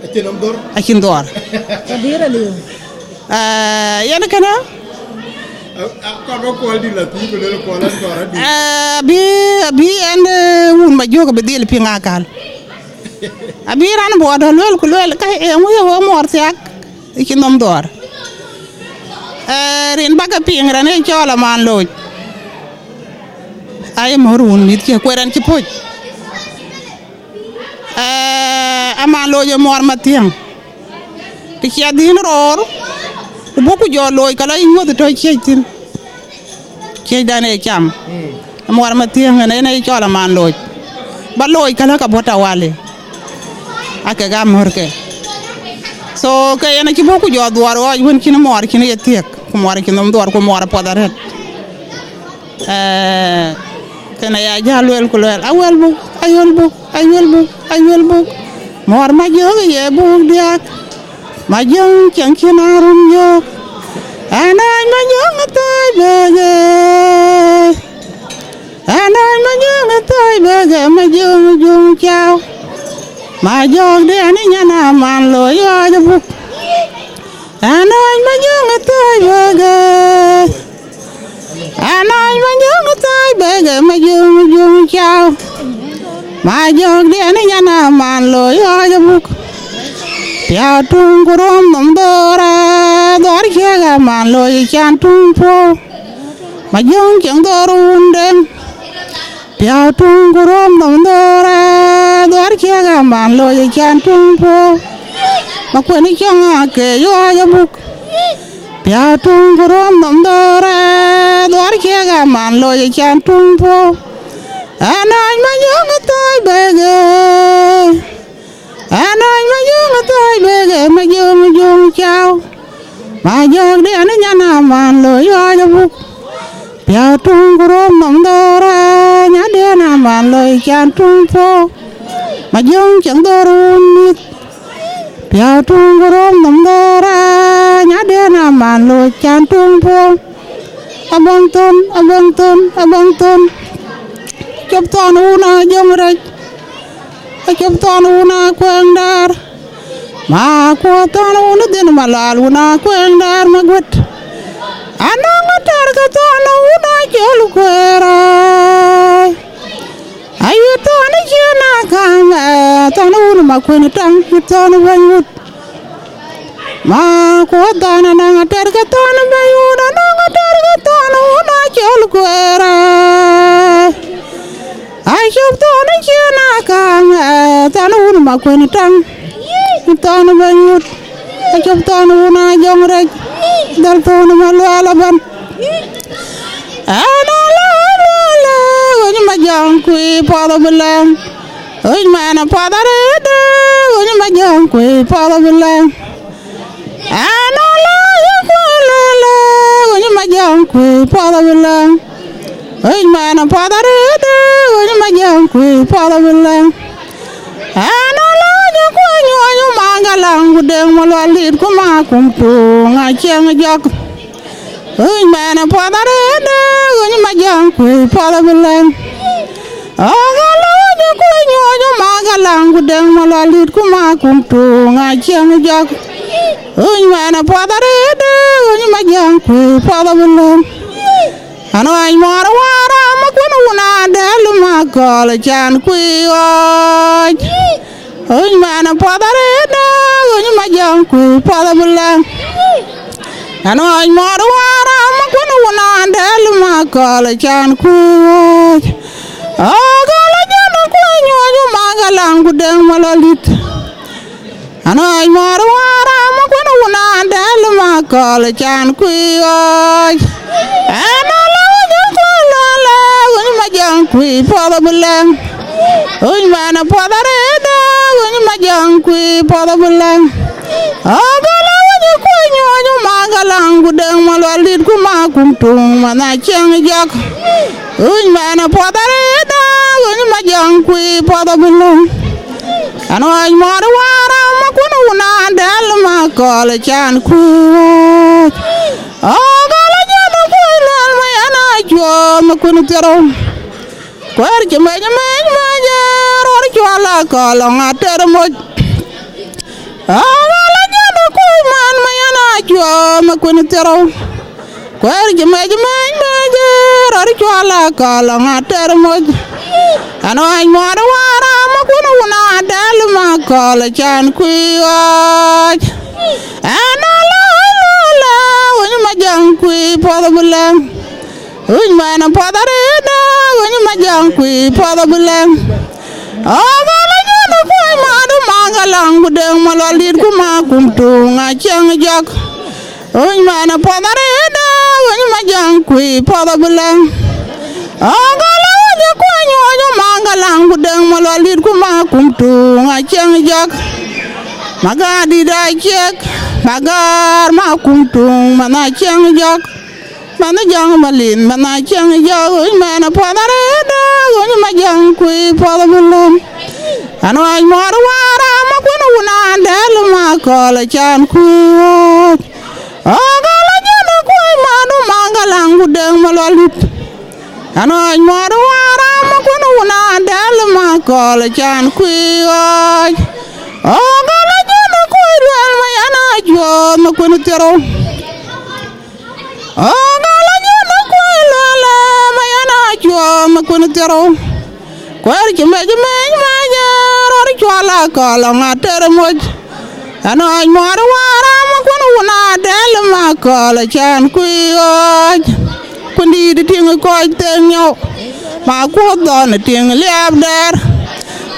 Acïn nhom dhor. Acïn dhor. Ee, yen kënë. Ee, abï, abï en, ee, wun Majök abï dhil piŋ akäl. Abï raan buɔɔt lueel ku lueel, ka eeŋö ye wek muɔɔr thiaak, acïn nhom dhor. Ee, rin ba ke piŋ raan ë cɔl Aman Looc. Aye mɔ̈r wun mïth cï kueer ɛn cï puɔ̈c. Ee, Aman Looc ë muɔɔr Mathiäŋ. Të cï adhïn roor, ku buk ku jɔ looi, ka lɔ yï nyuɔ̈th ë tɔ̈ ciëc thïn. Ciëcdan ë cam. Muɔɔr Mathiëŋ ënë ënë cɔl aman loc. Ba loc kälä ka bɔ̈ tawali. Ake gam mörke. So ke yen acï bɔ̈ ku jɔ dhuɔɔr ɣɔɔc wën cïn muɔɔr cïn ye thiëk. Ku muɔɔr cïn nhom dhuɔɔr ku muɔɔr apuɔth arët. Eh, kënë ya jäl lueel ku lueel, awël buk, ayöl buk, ayöl buk, ayöl buk. Muɔɔr Majöŋ ye buk diäk. Majöŋ cieŋ cïn arum yök. Anac Majöŋ thɔɔc bege. Anac Majöŋ thɔɔc bege, Majöŋ juŋ cau. Majɔk de ani nyana man lo yɔɔc buk. Anac Majöŋ thɔɔc bege. Anac Majöŋ thɔɔc bege, Majöŋ juŋ cau. Majɔk de ani nyana man lo yɔɔc buk. Piau tuŋ ku rom nom dhora, dhor ciek aman lo yi can tuŋ puɔ̈u. Majöŋ cieŋ dhor wun deŋ. Piau tuŋ ku rom nom dhora, dhor ciek aman lo yi can tuŋ puɔ̈u. Makuën cieŋ ake yɔɔc buk. Piau tuŋ ku rom nom dhora, dhor ciek aman lo yi can tuŋ puɔ̈u. Anac Majöŋ thɔɔc bege. Anac Majöŋ thɔɔc bege, Majöŋ juŋ cau. Majɔk de ani nyana man lo yɔɔc buk. Piau tuŋ ku rom nom dhora, nyade na man lo yi can tuŋ puɔ̈u. Majöŋ cieŋ dhor wun mïth. Piau tuŋ ku rom nom dhora, nyade na man lo can tuŋ puɔ̈u. Abäŋ thon, abäŋ thon, abäŋ thon. Cop thɔn wun a jɔŋ rɛc. Acop thɔn wun a kuɛŋ däär. Ma kuɔ thɔn wun dhien malal wun a kuɛŋ däär maguët. Anɔŋ atɛr ke thɔn wun a col kueer ai. Ayï thɔn cien a kaŋ, eh, thɔn wun ma kuën taŋ, yï thɔn bɛ̈ny wut. Ma kuɔ thɔn anɔŋ atɛr ke thɔn bɛ̈ny wut, anɔŋ atɛr ke thɔn wun a col kueer ai. Acop thɔn cien a kaŋ, eh, thɔn wun ma kuën taŋ, thɔn bɛ̈ny wut. Acop thɔn wun a jɔŋ rɛc, dhal thɔn ma luɛɛl abän. Ɛn ala luɛɛl, wëny ma jɔŋ kui puɔth bï lɛŋ. Wëny ma ɛn puɔth arëëdë, wëny ma jɔŋ kui puɔth bï lɛŋ. Ɛn ala yï kuël lëlë, wëny ma jɔŋ kui puɔth bï lɛŋ. Wëny ma ɛn puɔth arëëdë, wëny ma jɔŋ kui puɔth bï lɛŋ. Ɛn ala yï kuël nyuɔɔny ma galaŋ ku deŋ ma lual dït ku ma kum tuŋ acieŋ jɔk. Wëny ma ɛn puɔth arëëdë, wëny ma jɔŋ kui puɔth bï lɛŋ. Ɣɔ̈k alɔɔc ë kuc nyuɔɔc ë ma galaŋ ku deŋ ma lual dït ku ma kum tuŋ acieŋ jɔk. Wëny ma ɛn puɔth arëëdë, wëny ma jɔŋ kui puɔth bï lɛŋ. Ɛn ɣɔc mɔɔr waar ama kuën wun adɛl ma kɔl can kui ɣɔɔc. Wëny ma ɛn puɔth arëëdë, wëny ma jɔŋ kui puɔth bï lɛŋ. Ɛn ɣɔc mɔɔr waar ama kuën wun adɛl ma kɔl can kui ɣɔɔc. Ɣɔ̈k ala jɔn kuën nyuɔɔc ë ma galaŋ ku deŋ ma lual dït. Ɛn ɣɔc mɔɔr waar ama kuën wun adɛl ma kɔl can kui ɣɔɔc. Ɛn ala wëny kuël lëlë, wëny ma jɔŋ kui puɔth bï lɛŋ. Wëny ma ɛn puɔth arëëdë, wëny ma jɔŋ kui puɔth bï lɛŋ. Ɣɔ̈k ala wëny kuël nyuɔɔc ë ma galaŋ ku deŋ ma lual dït ku ma kum tuŋ ma na cieŋ jɔk. Wëny ma ɛn puɔth arëëdë, wëny ma jɔŋ kui puɔth bï lɛŋ. Ɛn ɣɔc mɔɔr waar ama kuën wun adɛl ma kɔl can kui ɣɔɔc. Ɣɔ̈k ala jɔn kuël luɛɛl ma ɛn acuɔɔth ma kuën thiërou. Kuɛɛr cï mec mec mec, rɔ̈ɔ̈r cuɔl akɔl ɣɔ̈ŋ ater moc. Ɣɔ̈k ala jɔn kuc man ma yɛn acuɔɔm ë kuën thiërou. Kuɛɛr cï mec mec mec, rɔ̈ɔ̈r cuɔl akɔl ɣɔ̈ŋ ater moc. Ɛn ɣɔc mɔɔr waar ama kuën wun adɛl ma kɔl can kui ɣɔɔc. Ɛn ala luɛɛl, wëny ma jɔŋ kui puɔth bï lɛŋ. Wëny ma ɛn puɔth arëëdë, wëny ma jɔŋ kui puɔth bï lɛŋ. Ɣɔ̈k ala jɔn kuc ma du ma galaŋ ku deŋ ma lual dït ku ma kum tuŋ acieŋ jɔk. Wëny ma ɛn puɔth arëëdë, Kuny Majɔŋ kuc puɔth abï lɛ̈ŋ. Ɣɔ̈k ala wec ë kuany wec ë Maŋgalaŋ ku Deŋ Malual dït ku Makum Tuŋ Aciëŋ Jɔk. Magar dït Aciëk, Magar Makum Tuŋ, manh Aciëŋ Jɔk. Manh Jɔŋ Malin, manh Aciëŋ Jɔk, ɣöny mɛn apuɔth arëët, ɣöny Majɔŋ kuc puɔth abï lɛ̈ŋ. Anuac muɔɔr Wäär Ram akuën wun Adɛ̈l Makɔl acan kuc ɣɔ̈c. Ɣɔ̈k ala jɔn ë kuc madu Maŋgalaŋ ku Deŋ Malual dït. Anuac muɔɔr Wäär Ram akuën wun Adɛ̈l Makɔl acan kuc ɣɔ̈c. Ɣɔ̈k ala jɔn ë kuc luɛɛl Mayen Acuɔɔth Makuën Thiërou. Ɣɔ̈k ala jɔn ë kuc luɛɛl Mayen Acuɔɔth Makuën Thiërou. Kuɛɛr cï mec mec mac, rɔt cual akɔl ɣɔn ater moc. Anuac muɔɔr Wäär Ram akuën wun Adɛ̈l Makɔl acan kuc ɣɔ̈c. Kuën dïït tiŋ kɔc thek nyɔu. Makuɔth dhɔn tiŋ liaap dɛɛr.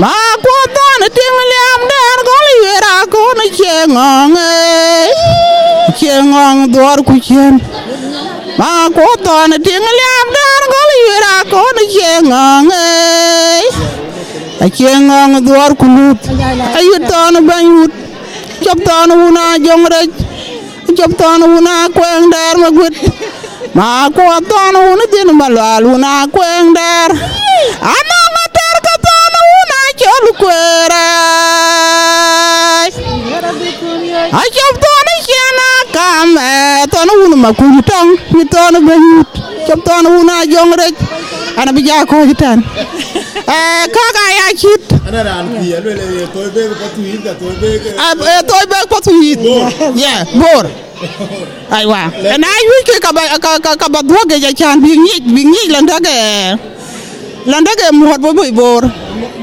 Makuɔth dhɔn tiŋ liaap dɛɛr, gɔl yuëër akɔn ë Cieŋ Ɣɔ̈ŋ, ee, Cieŋ Ɣɔ̈ŋ dhuɔɔr ku ciën. Makuɔth dhɔn tiŋ liaap dɛɛr, gɔl yuëër akɔn ë Cieŋ Ɣɔ̈ŋ, ee, Acieŋ Ɣɔ̈ŋ dhuɔɔr ku luth. Ayut thɔn bɛ̈ny wut. Cop thɔn wun Ajɔŋ Rec. Cop thɔn wun Akuɛɛŋ Dɛɛr Maguët. Makuɔth thɔn wun Dhiën Malual wun Akuɛɛŋ Dɛɛr. Anɔŋ ater ke thɔn wun Acɔl Kueer, ee. Acop thɔn ë ciɛn akam, ee, thɔn wun Makuny Tɔŋ, mit thɔn bɛ̈ny wut. Cop thɔn wun Ajɔŋ Rec. An abï ja kɔ̈ɔ̈c tɛ̈n. Ee, käk aya cït. Ana raan kuc, aluel, ee, thoi bek path wïïth, ka thoi bek, ee, ab-, ee, thoi bek path wïïth. Bor. Yeah, Bor. Aiwa. Lɛ- Ëna yuc ke ka ba, ka, ka, ka ba dhuɔ̈k yic acan bï ŋic, bï ŋic lɔn däk, ee, lɔn däk, ee, muɔ̈r bɔ̈ bɔ̈ Bor.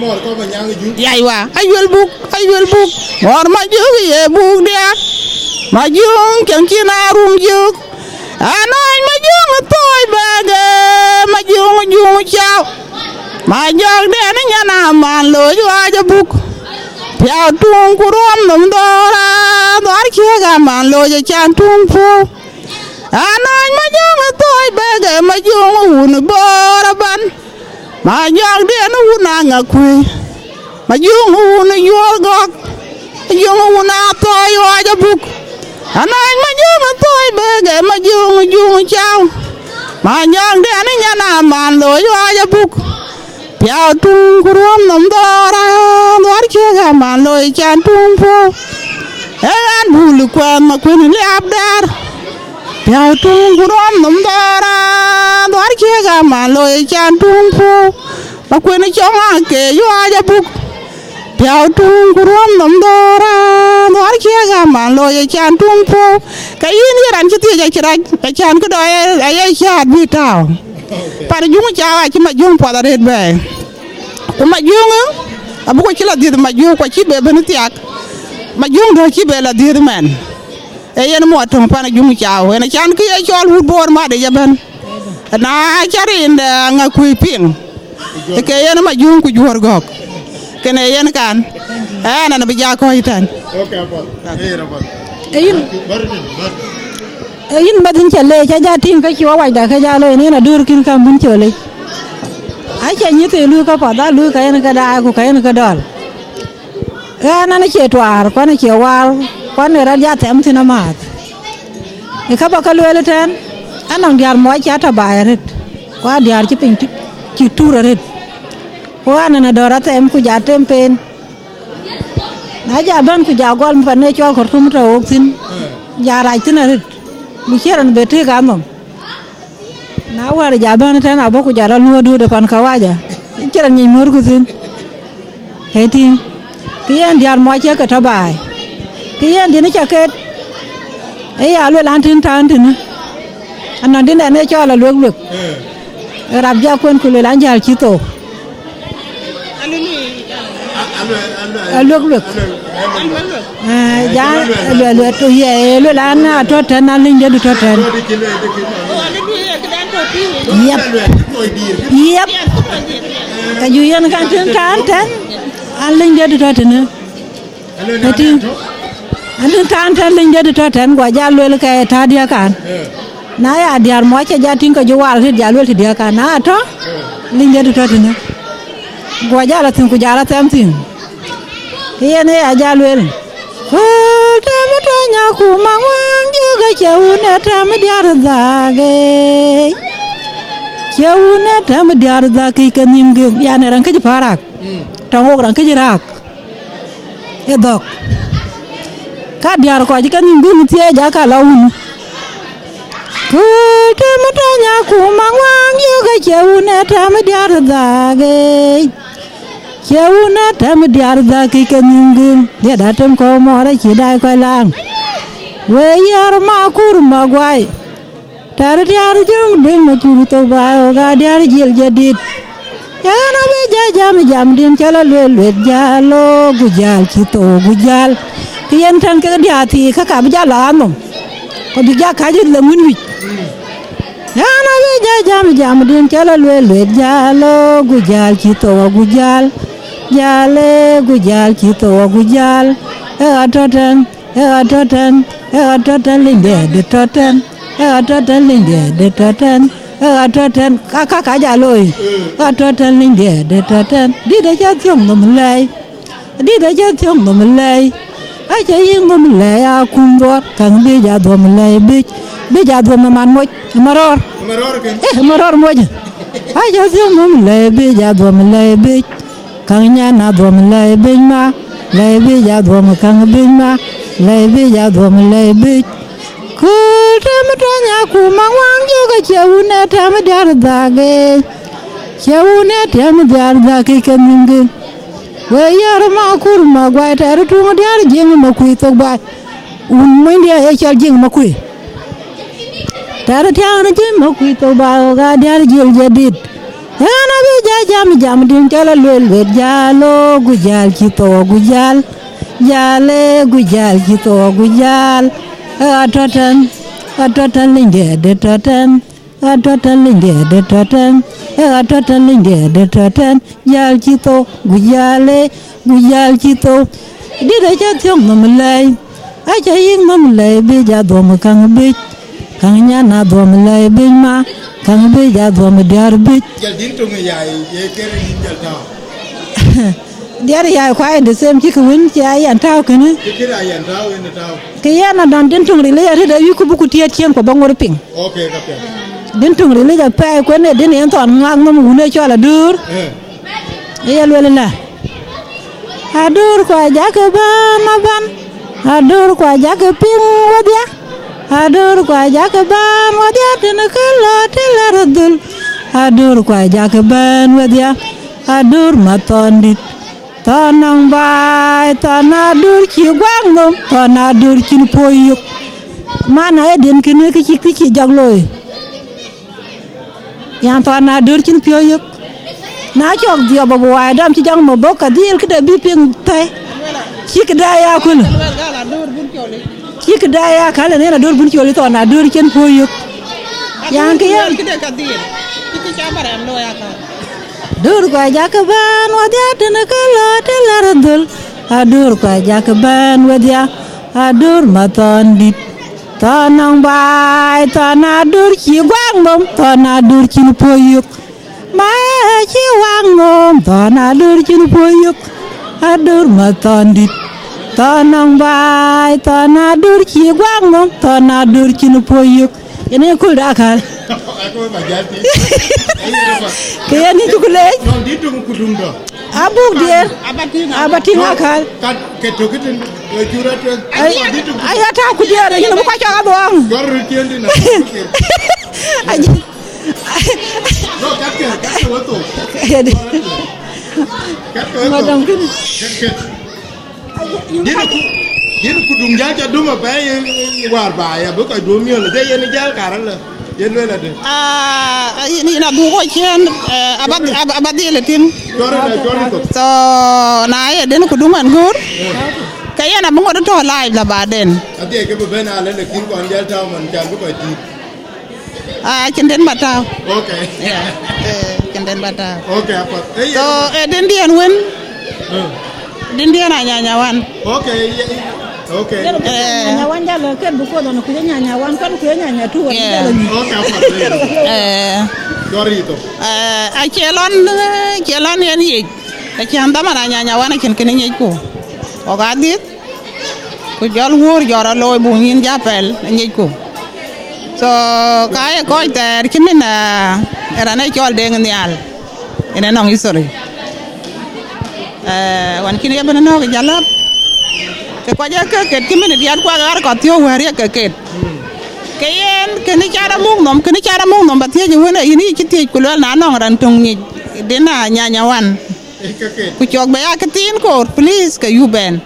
Mɔ̈r kɔ̈k Manyaŋ Juuk. Ya, aiwa. Ayuel Buk, Ayuel Buk. Mɔ̈r Majuuk ye Buk diäk. Majuuk cäŋ cïn a rum Juuk. Anɔ̈ɔ̈ny Majuuk thoi bek, ee, Majuuk, Majuuk cau. Majɔkden nyan aman loc ɣɔɔc abuk. Piäu tuŋ ku ruɔm nhom dhɔɔr, aa, dhɔɔr ciëk aman loc acan tuŋ puɔ̈u. Anɔ̈ɔ̈ny Majuuk thoi bek, ee, Majuuk wun Bor aban. Majɔkden wun Aŋakuëi. Majuŋ wun Yuɔr Gɔ̈k, Majuŋ wun Athɔɔi ɣɔɔc abuk. Anɔ̈ɔ̈ny Majuŋ Athɔɔi bek, ee Majuŋ Juŋ cau. Manyɔŋden nyan aman loc ɣɔɔc abuk. Piäu tuŋ ku ruɔm nhom dhɔɔr, aa, dhɔɔr ciëk aman loc can tuŋ puɔ̈u. Ee ɣɛn bul kuɛth Makuën liaap dɛɛr. Piäu tuŋ ku ruɔm nhom dhɔɔr, aa, dhɔɔr ciëk aman loc can tuŋ puɔ̈u. Makuën cɔŋ ake yuɔɔc abuk. Piäu tuŋ ku ruɔm nhom dhɔɔr, aa, dhɔɔr ciëk aman loc can tuŋ puɔ̈u. Ke yïn ye raan cï thiëc acï rac, acan këdɔ aye, aye cäät bï tääu. Pan Juŋ cau acï Majuŋ puɔth arëët bɛ̈ɛ̈i. Ku Majuŋ, abuk cï la dhiëth Majuŋ, ku acï be bɛ̈n thiak. Majuŋ dɔ̈ cï be la dhiëth mɛn. Ee yen muɔt töŋ pan Juŋ cau, yen acan kë ye cɔl wut Bor madë ye bɛ̈n. Na ca rin de Aŋakuëi piŋ, ke yen Majuŋ ku Juɔr Gɔ̈k. Kënë yen kan. Ɛn, ɛn bï ja kɔ̈ɔ̈c tɛ̈n. Okay, apath. Ee, yïn, ee, yïn meth yïn cä leec, ca ja tïŋ ke cï wä wacda ke ja looi, yen adöör kïn kam bïn cöl yic. Acie nyïth ë luui käpath, aa luui ka yen ke daai, ku ka yen ke dɔl. Ɣɛn, ɛn acie tuaar, ku ɛn acie waar, ku ɛn ë rɔt ja thɛm thïn amääth. Ë ka bä ke lueel ëtɛ̈ɛ̈n, anɔŋ diäär mɔc cï atɔ̈ baai arëët, ku aa diäär cï piny tu-, cï tuur arëët. Ku ɣɛn, ɛn ë dɔ̈ɔ̈r athɛm, ku ja tem peen. Na ja bɛ̈n, ku ja gɔl pan ë cɔl Khartoum tɔ̈ ɣok thïn, ja rac thïn arëët, bï cï rɔn bɛ tëëk anhom. Na wäär ja bɛ̈n tɛ̈n abɔ̈ ku ja rɔt luɔ̈ɔ̈t duööt ë pan kawaja, cï rɔt ŋic muɔ̈rku thïn. Ee tïŋ, kë yen diäär mɔc cï ke tɔ̈ baai, kë yen dïn cä ket, ee ya luel an, tïŋ tään tënë, anɔŋ dïn ɛn ee cɔl aluek luek. Ee rap ja kuën ku luel an, jäl cï thou. Aluek luek. Ee, ja, luel, luel, to ye, luel an, atɔ̈ tɛ̈n, an, lëny dedu tɔ̈ tɛ̈n. Yep. Yep. Ka ju yen kan tïŋ tään tɛ̈n, an, lëny dedu tɔ̈ tënë. Ëtïŋ, an, tïŋ tään tɛ̈n, lëny dedu tɔ̈ tɛ̈n, guɔ ja luel ke täädiäk kan. Na ya diäär mɔc ca ja tïŋ ke jɔ war arët, ja luel tëdiäk kan, na tɔ̈, liny dɛ̈t tɔ̈ tënë. Guɔ jal a thïn ku jal a thɛm thïn. Ke yen ë ya ja luel. Kööl tɛm tɔ̈ nyaku maŋuan jök, acie wun ë tɛm diäär dhak, ee. Cie wun ë tɛm diäär dhak ke nhïïm gëŋ, yani raan këc päl raak. Tɔŋ wok raan këc raak. Ë dhɔ̈k. Ka diäär kɔc ke nhïïm gëŋ thiëëc, aka la wun. Kööl tɛm tɔ̈ nyaku maŋuan jök, acie wun ë tɛm diäär dhak, ee. Cie wun ë tɛm diäär dhak ke nhïïm gëŋ, diɛt atem kɔ̈u mɔɔr acï daai kɔc laŋ. We yär makur maguai. Tɛ̈r diäär jöŋ duëny makur thok ba ɣok aa diäär jil jadït. Yɛn abï jɔ jam jamdïn cä la luel lueth jäl, ɣok ku jäl cï thou ku jäl. Ke yen tɛ̈n kek diäär thii, käkkä bï jal la ɣanhom. Ku bïk jal kääc röt la ŋuïn wïc. Yɛn abï jɔ jam jamdïn cä la luel lueth jäl, ɣok ku jäl cï thou ku jäl. Jäl, ee, ku jäl cï thou ku jäl. Ee ɣa tɔ̈ tɛ̈n, ee ɣa tɔ̈ tɛ̈n, ee ɣa tɔ̈ tɛ̈n, liny diɛ̈t ë tɔ̈ tɛ̈n. Ee ɣa tɔ̈ tɛ̈n, liny diɛ̈t ë tɔ̈ tɛ̈n. Ee ɣa tɔ̈ tɛ̈n, ka, ka, ka ja looi. Ee ɣa tɔ̈ tɛ̈n, liny diɛ̈t ë tɔ̈ tɛ̈n. Dït acä thiɔ̈ŋ nhom lɛ̈i. Dït acä thiɔ̈ŋ nhom lɛ̈i. Acä yiëk nhom lɛ̈i akum dhuɔɔr, käŋ bï ja dhuɔ̈m lɛ̈i bic. Bï ja dhuɔ̈m ë man moc, ë marɔ̈ɔ̈r. Ë marɔ̈ɔ̈r kën. Eh, ë marɔ̈ɔ̈r moc. Acä thiɔ̈ŋ nhom lɛ̈i, bï ja dhuɔ̈m lɛ̈i bic. Käŋ nyan a dhuɔ̈m lɛ̈i bic ma, lɛ̈i bï ja dhuɔ̈m käŋ bic ma, lɛ̈i bï ja dhuɔ̈m lɛ̈i bic. Kööl tɛm tɔ̈ nyaku maŋuan jök, acie wun ë tɛm diäär dhak, ee. Cie wun ë tɛm diäär dhak ke nhïïm gëŋ. We yär makur maguai, tɛ̈r tuŋ diäär jiëŋ makuëi thok baai. Wun monydiɛ̈ ë cɔl jiëŋ makuëi. Tɛ̈r tiaŋ jiëŋ makuëi thok ba ɣok aa diäär jil jadït. Ɣɛn abï jɔ jam jamdïn cä la luel lueth jäl, ɣok ku jäl cï thou ku jäl. Jäl, ee, ku jäl cï thou ku jäl. Ee ɣa tɔ̈ tɛ̈n, ɣa tɔ̈ tɛ̈n, liny diɛ̈t ë tɔ̈ tɛ̈n. Ɣa tɔ̈ tɛ̈n, liny diɛ̈t ë tɔ̈ tɛ̈n. Ee ɣa tɔ̈ tɛ̈n, liny diɛ̈t ë tɔ̈ tɛ̈n. Jäl cï thou, ku jäl, ee, ku jäl cï thou. Dït acä thiɔ̈ŋ nhom lɛ̈i. Acä yiëk nhom lɛ̈i, bï ja dhuɔ̈m käŋ bic. Käŋ nyan a dhuɔ̈m lɛ̈i bic ma, käŋ bï ja dhuɔ̈m diäär bic. Jal dïn töŋ ya ye kër yïn jal tääu. Diäär ya kuai the same cï kë wën cï a yɛn tääu kënë. Kë kën a yɛn tääu, yɛn tääu. Ke yɛn adɔn dïn töŋ ril ya rït ayuku buku tiɛt ciën ku ba ŋot piŋ. Okay, ka piɛth. Dïn töŋ ril ya pɛɛi kuën ë dïn yen thɔn ŋak nhom wun ë cɔl Adur. Eh. Ë ye luel ëlä. Adur ku ajakï bän abän. Adur ku ajakï piŋ wedhia. Adur ku ajakï bän wedhia, tënë kë lɔ të lär dhöl. Adur ku ajakï bän wedhia. Adur ma thɔn dït. Thɔn nɔŋ baai, thɔn Adur cï guaŋ nhom, thɔn Adur cïn puɔ̈u yök. Mana ë dïn kënë kë cï, kë cï jɔk looi. Yan thɔn Adur cïn piɔ̈u yök. Na cɔk dhiɔp abï waai dɔm cï jɔŋ mabök ka dhil këde bï piŋ thɛ̈i. Cï këda ya köl. Cï këda ya käl ënën Adur bun col thɔn Adur cïn puɔ̈u yök. Yan kë yen. Adur ku ajakï bän wedhia, tënë kë lɔ të lär dhöl. Adur ku ajakï bän wedhia. Adur ma thɔn dït. Thɔn nɔŋ baai, thɔn Adur cï guaŋ nhom, thɔn Adur cïn puɔ̈u yök. Ma ë cï waŋ nhom, thɔn Adur cïn puɔ̈u yök. Adur ma thɔn dït. Thɔn nɔŋ baai, thɔn Adur cï guaŋ nhom, thɔn Adur cïn puɔ̈u yök. Yen ee köl de akäl. Ke yen ë cuk leec. Abuk diɛɛr. Aba tïŋ akäl. Aya tääu ku diɛɛr, yïn abuk kɔc cɔk adhuɔŋ. Madam kënë. Dïn ku, dïn ku duŋ jäl ca dum apɛi, ë, ë, wäär baai, abï kɔc duɔ̈m miɔl, de yen jäl karë lë, yen lueel adï. Ah, yïn, yïn adhuk kɔc ciëën, eh, aba, aba, aba dhil ë tïŋ. Cɔɔr ënë, cɔɔr ënë thok. So, na ye dïn ku duŋ ɛn göör, eh, ke yen abï ŋot tɔ̈ live la baden. Adhie ke bï bɛ̈n alë, lakin kɔn jäl tääu man, can bï kɔc tït. Ah, cïn den ba tääu. Okay. Yeah. Eh, cïn den ba tääu. Okay, apath. Eh, so, eh, den diɛn wën. Eh. Den diɛn anyanya wan. Okay, ye, ye. Okay. Nyanya wan jalo ket because on kuye nyanya wan kan kuye nyanya tu wan jalo ni. Okay, apa? Eh, Dori to. Eh, acie lɔn, acie lɔn yen yic. Acie an dhaman a nyanya wan akin kini nyic ku. Oga dit. Ku jɔl wuur jɔl rɔ looi bu nyin ja pɛl nyic ku. So ka ye kɔc thɛɛr cï min, eh, raan ë cɔl Deŋ Nhial. Ënë nɔŋ history. Eh, wan kïn ye bɛ̈n nɔ̈k jalap. Ke kɔc ee ke ket cï min diɛt kuak ɣär kɔth thiɔ̈k wɛ̈ɛ̈r ye ke ket. Ke yen kënë can amuk nhom, kënë can amuk nhom ba thiëëc wën, yïn yï cï thiëëc ku luɛl na nɔŋ raan töŋ nyic dïn a nyanya wan. Ku cɔk bɛ ya këthiin koor, please, ke yu bɛn.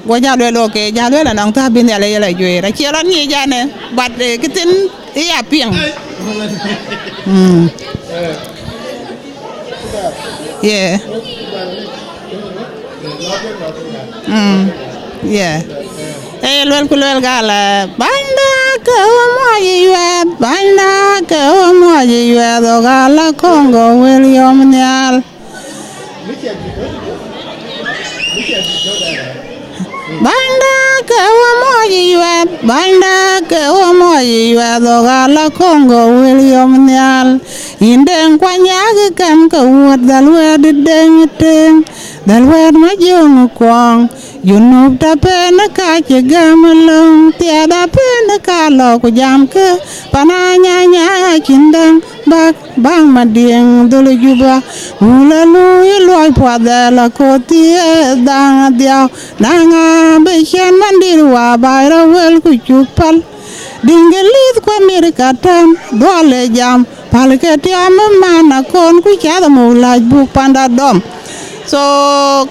Go jal luel, okay, jal luel anɔŋ thaa bï Nhialic ye la juëër. Acie rɔt nyic ɛn ë, but, eh, këthiin ë ya piŋ. Mm. Yeah. Mm. Yeah. Ee luel ku luel gal, eh, bänyda ke we muɔc ë yuɛɛth, bänyda ke we muɔc ë yuɛɛth, ɣok ala Congo wël yɔm nhial. Bänyda ke we muɔc ë yuɛɛth, bänyda ke we muɔc ë yuɛɛth, ɣok ala Congo wël yɔm nhial. Yïn Deŋ Kuany Yak kɛm ke wuɔ̈t dhal wɛ̈ɛ̈t ë Deŋ ë Teŋ, dhal wɛ̈ɛ̈t Majöŋ ë Kuɔɔŋ. Junub ta pen ka cï gäm ë löŋ, thiɛɛth a pen ka lɔ ku jam ke pan a nyanya cïn däŋ. Bäk, bäk Madiŋ dhöl Juba, wul a luui luɔi puɔth dhɛl akoth thiëëth dhaŋ adhiau. Na ŋa bï ciɛ̈n man dït wa baai rɔ wël ku cuk päl. Diŋgïlïth ku Amerika tɛ̈n, dhuɔl ë jam, päl ke tiɔm ë man akon ku cath muk lac buk panda dɔm. So,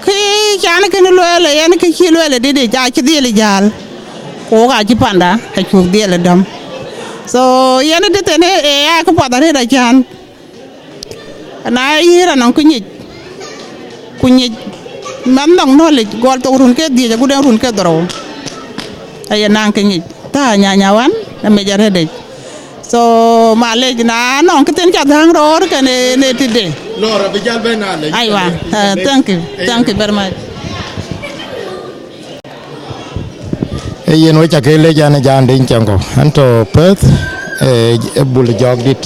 kë can kënë lueel, yen kë cï lueel ë dït yic, acï dhiɛl ë jäl. Ku wok acï panda, acuk dhiɛl ë dɔm. So, yen ë dït ënë ë ya kë puɔth arëët acan. Na yï raan nɔŋ kë nyic, ku nyic, man nɔŋ knowledge, gɔl thok run ke dhiëc, agut en run ke dhorou. Aye naŋ kë nyic. Thaa nyanya wan, ë mec arëëtic. So, malec, na nɔŋ kë thïn ca dhäŋ röör kënë në tëde. Lɔɔr abï jal bɛ̈n na lec. Aiwa, eh, thank you. Thank you very much. Ee yen wec akë lec an, ë Jaan Deny Cäŋkɔ̈u. An tɔ̈ Perth, ee, ë bul jɔɔk dït.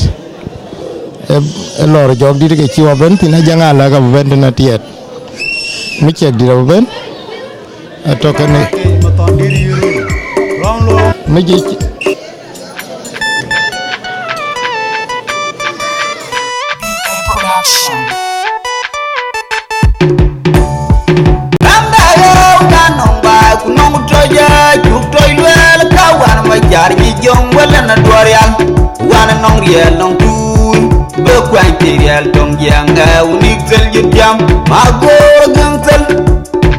Ë, ë lɔɔr jɔɔk dït ke cï wɔ bɛ̈n thïn, Ajaŋ Alɛ̈k abï bɛ̈n thïn atiɛt. Mi ciɛk dït abï bɛ̈n. Atɔ̈ kënë. Mi jic. Bäŋda yöök ka nɔŋ baai ku nɔŋ tɔc, cuk tɔc luɛɛl ka wan ma jar nyi jöŋ wälën aduɔɔr rial. Wan nɔŋ riɛl nɔŋ tuuny, bï kuany tëë riɛl töŋ jiɛɛŋ ë wunik thël jït jam, ma goor gäŋ thël.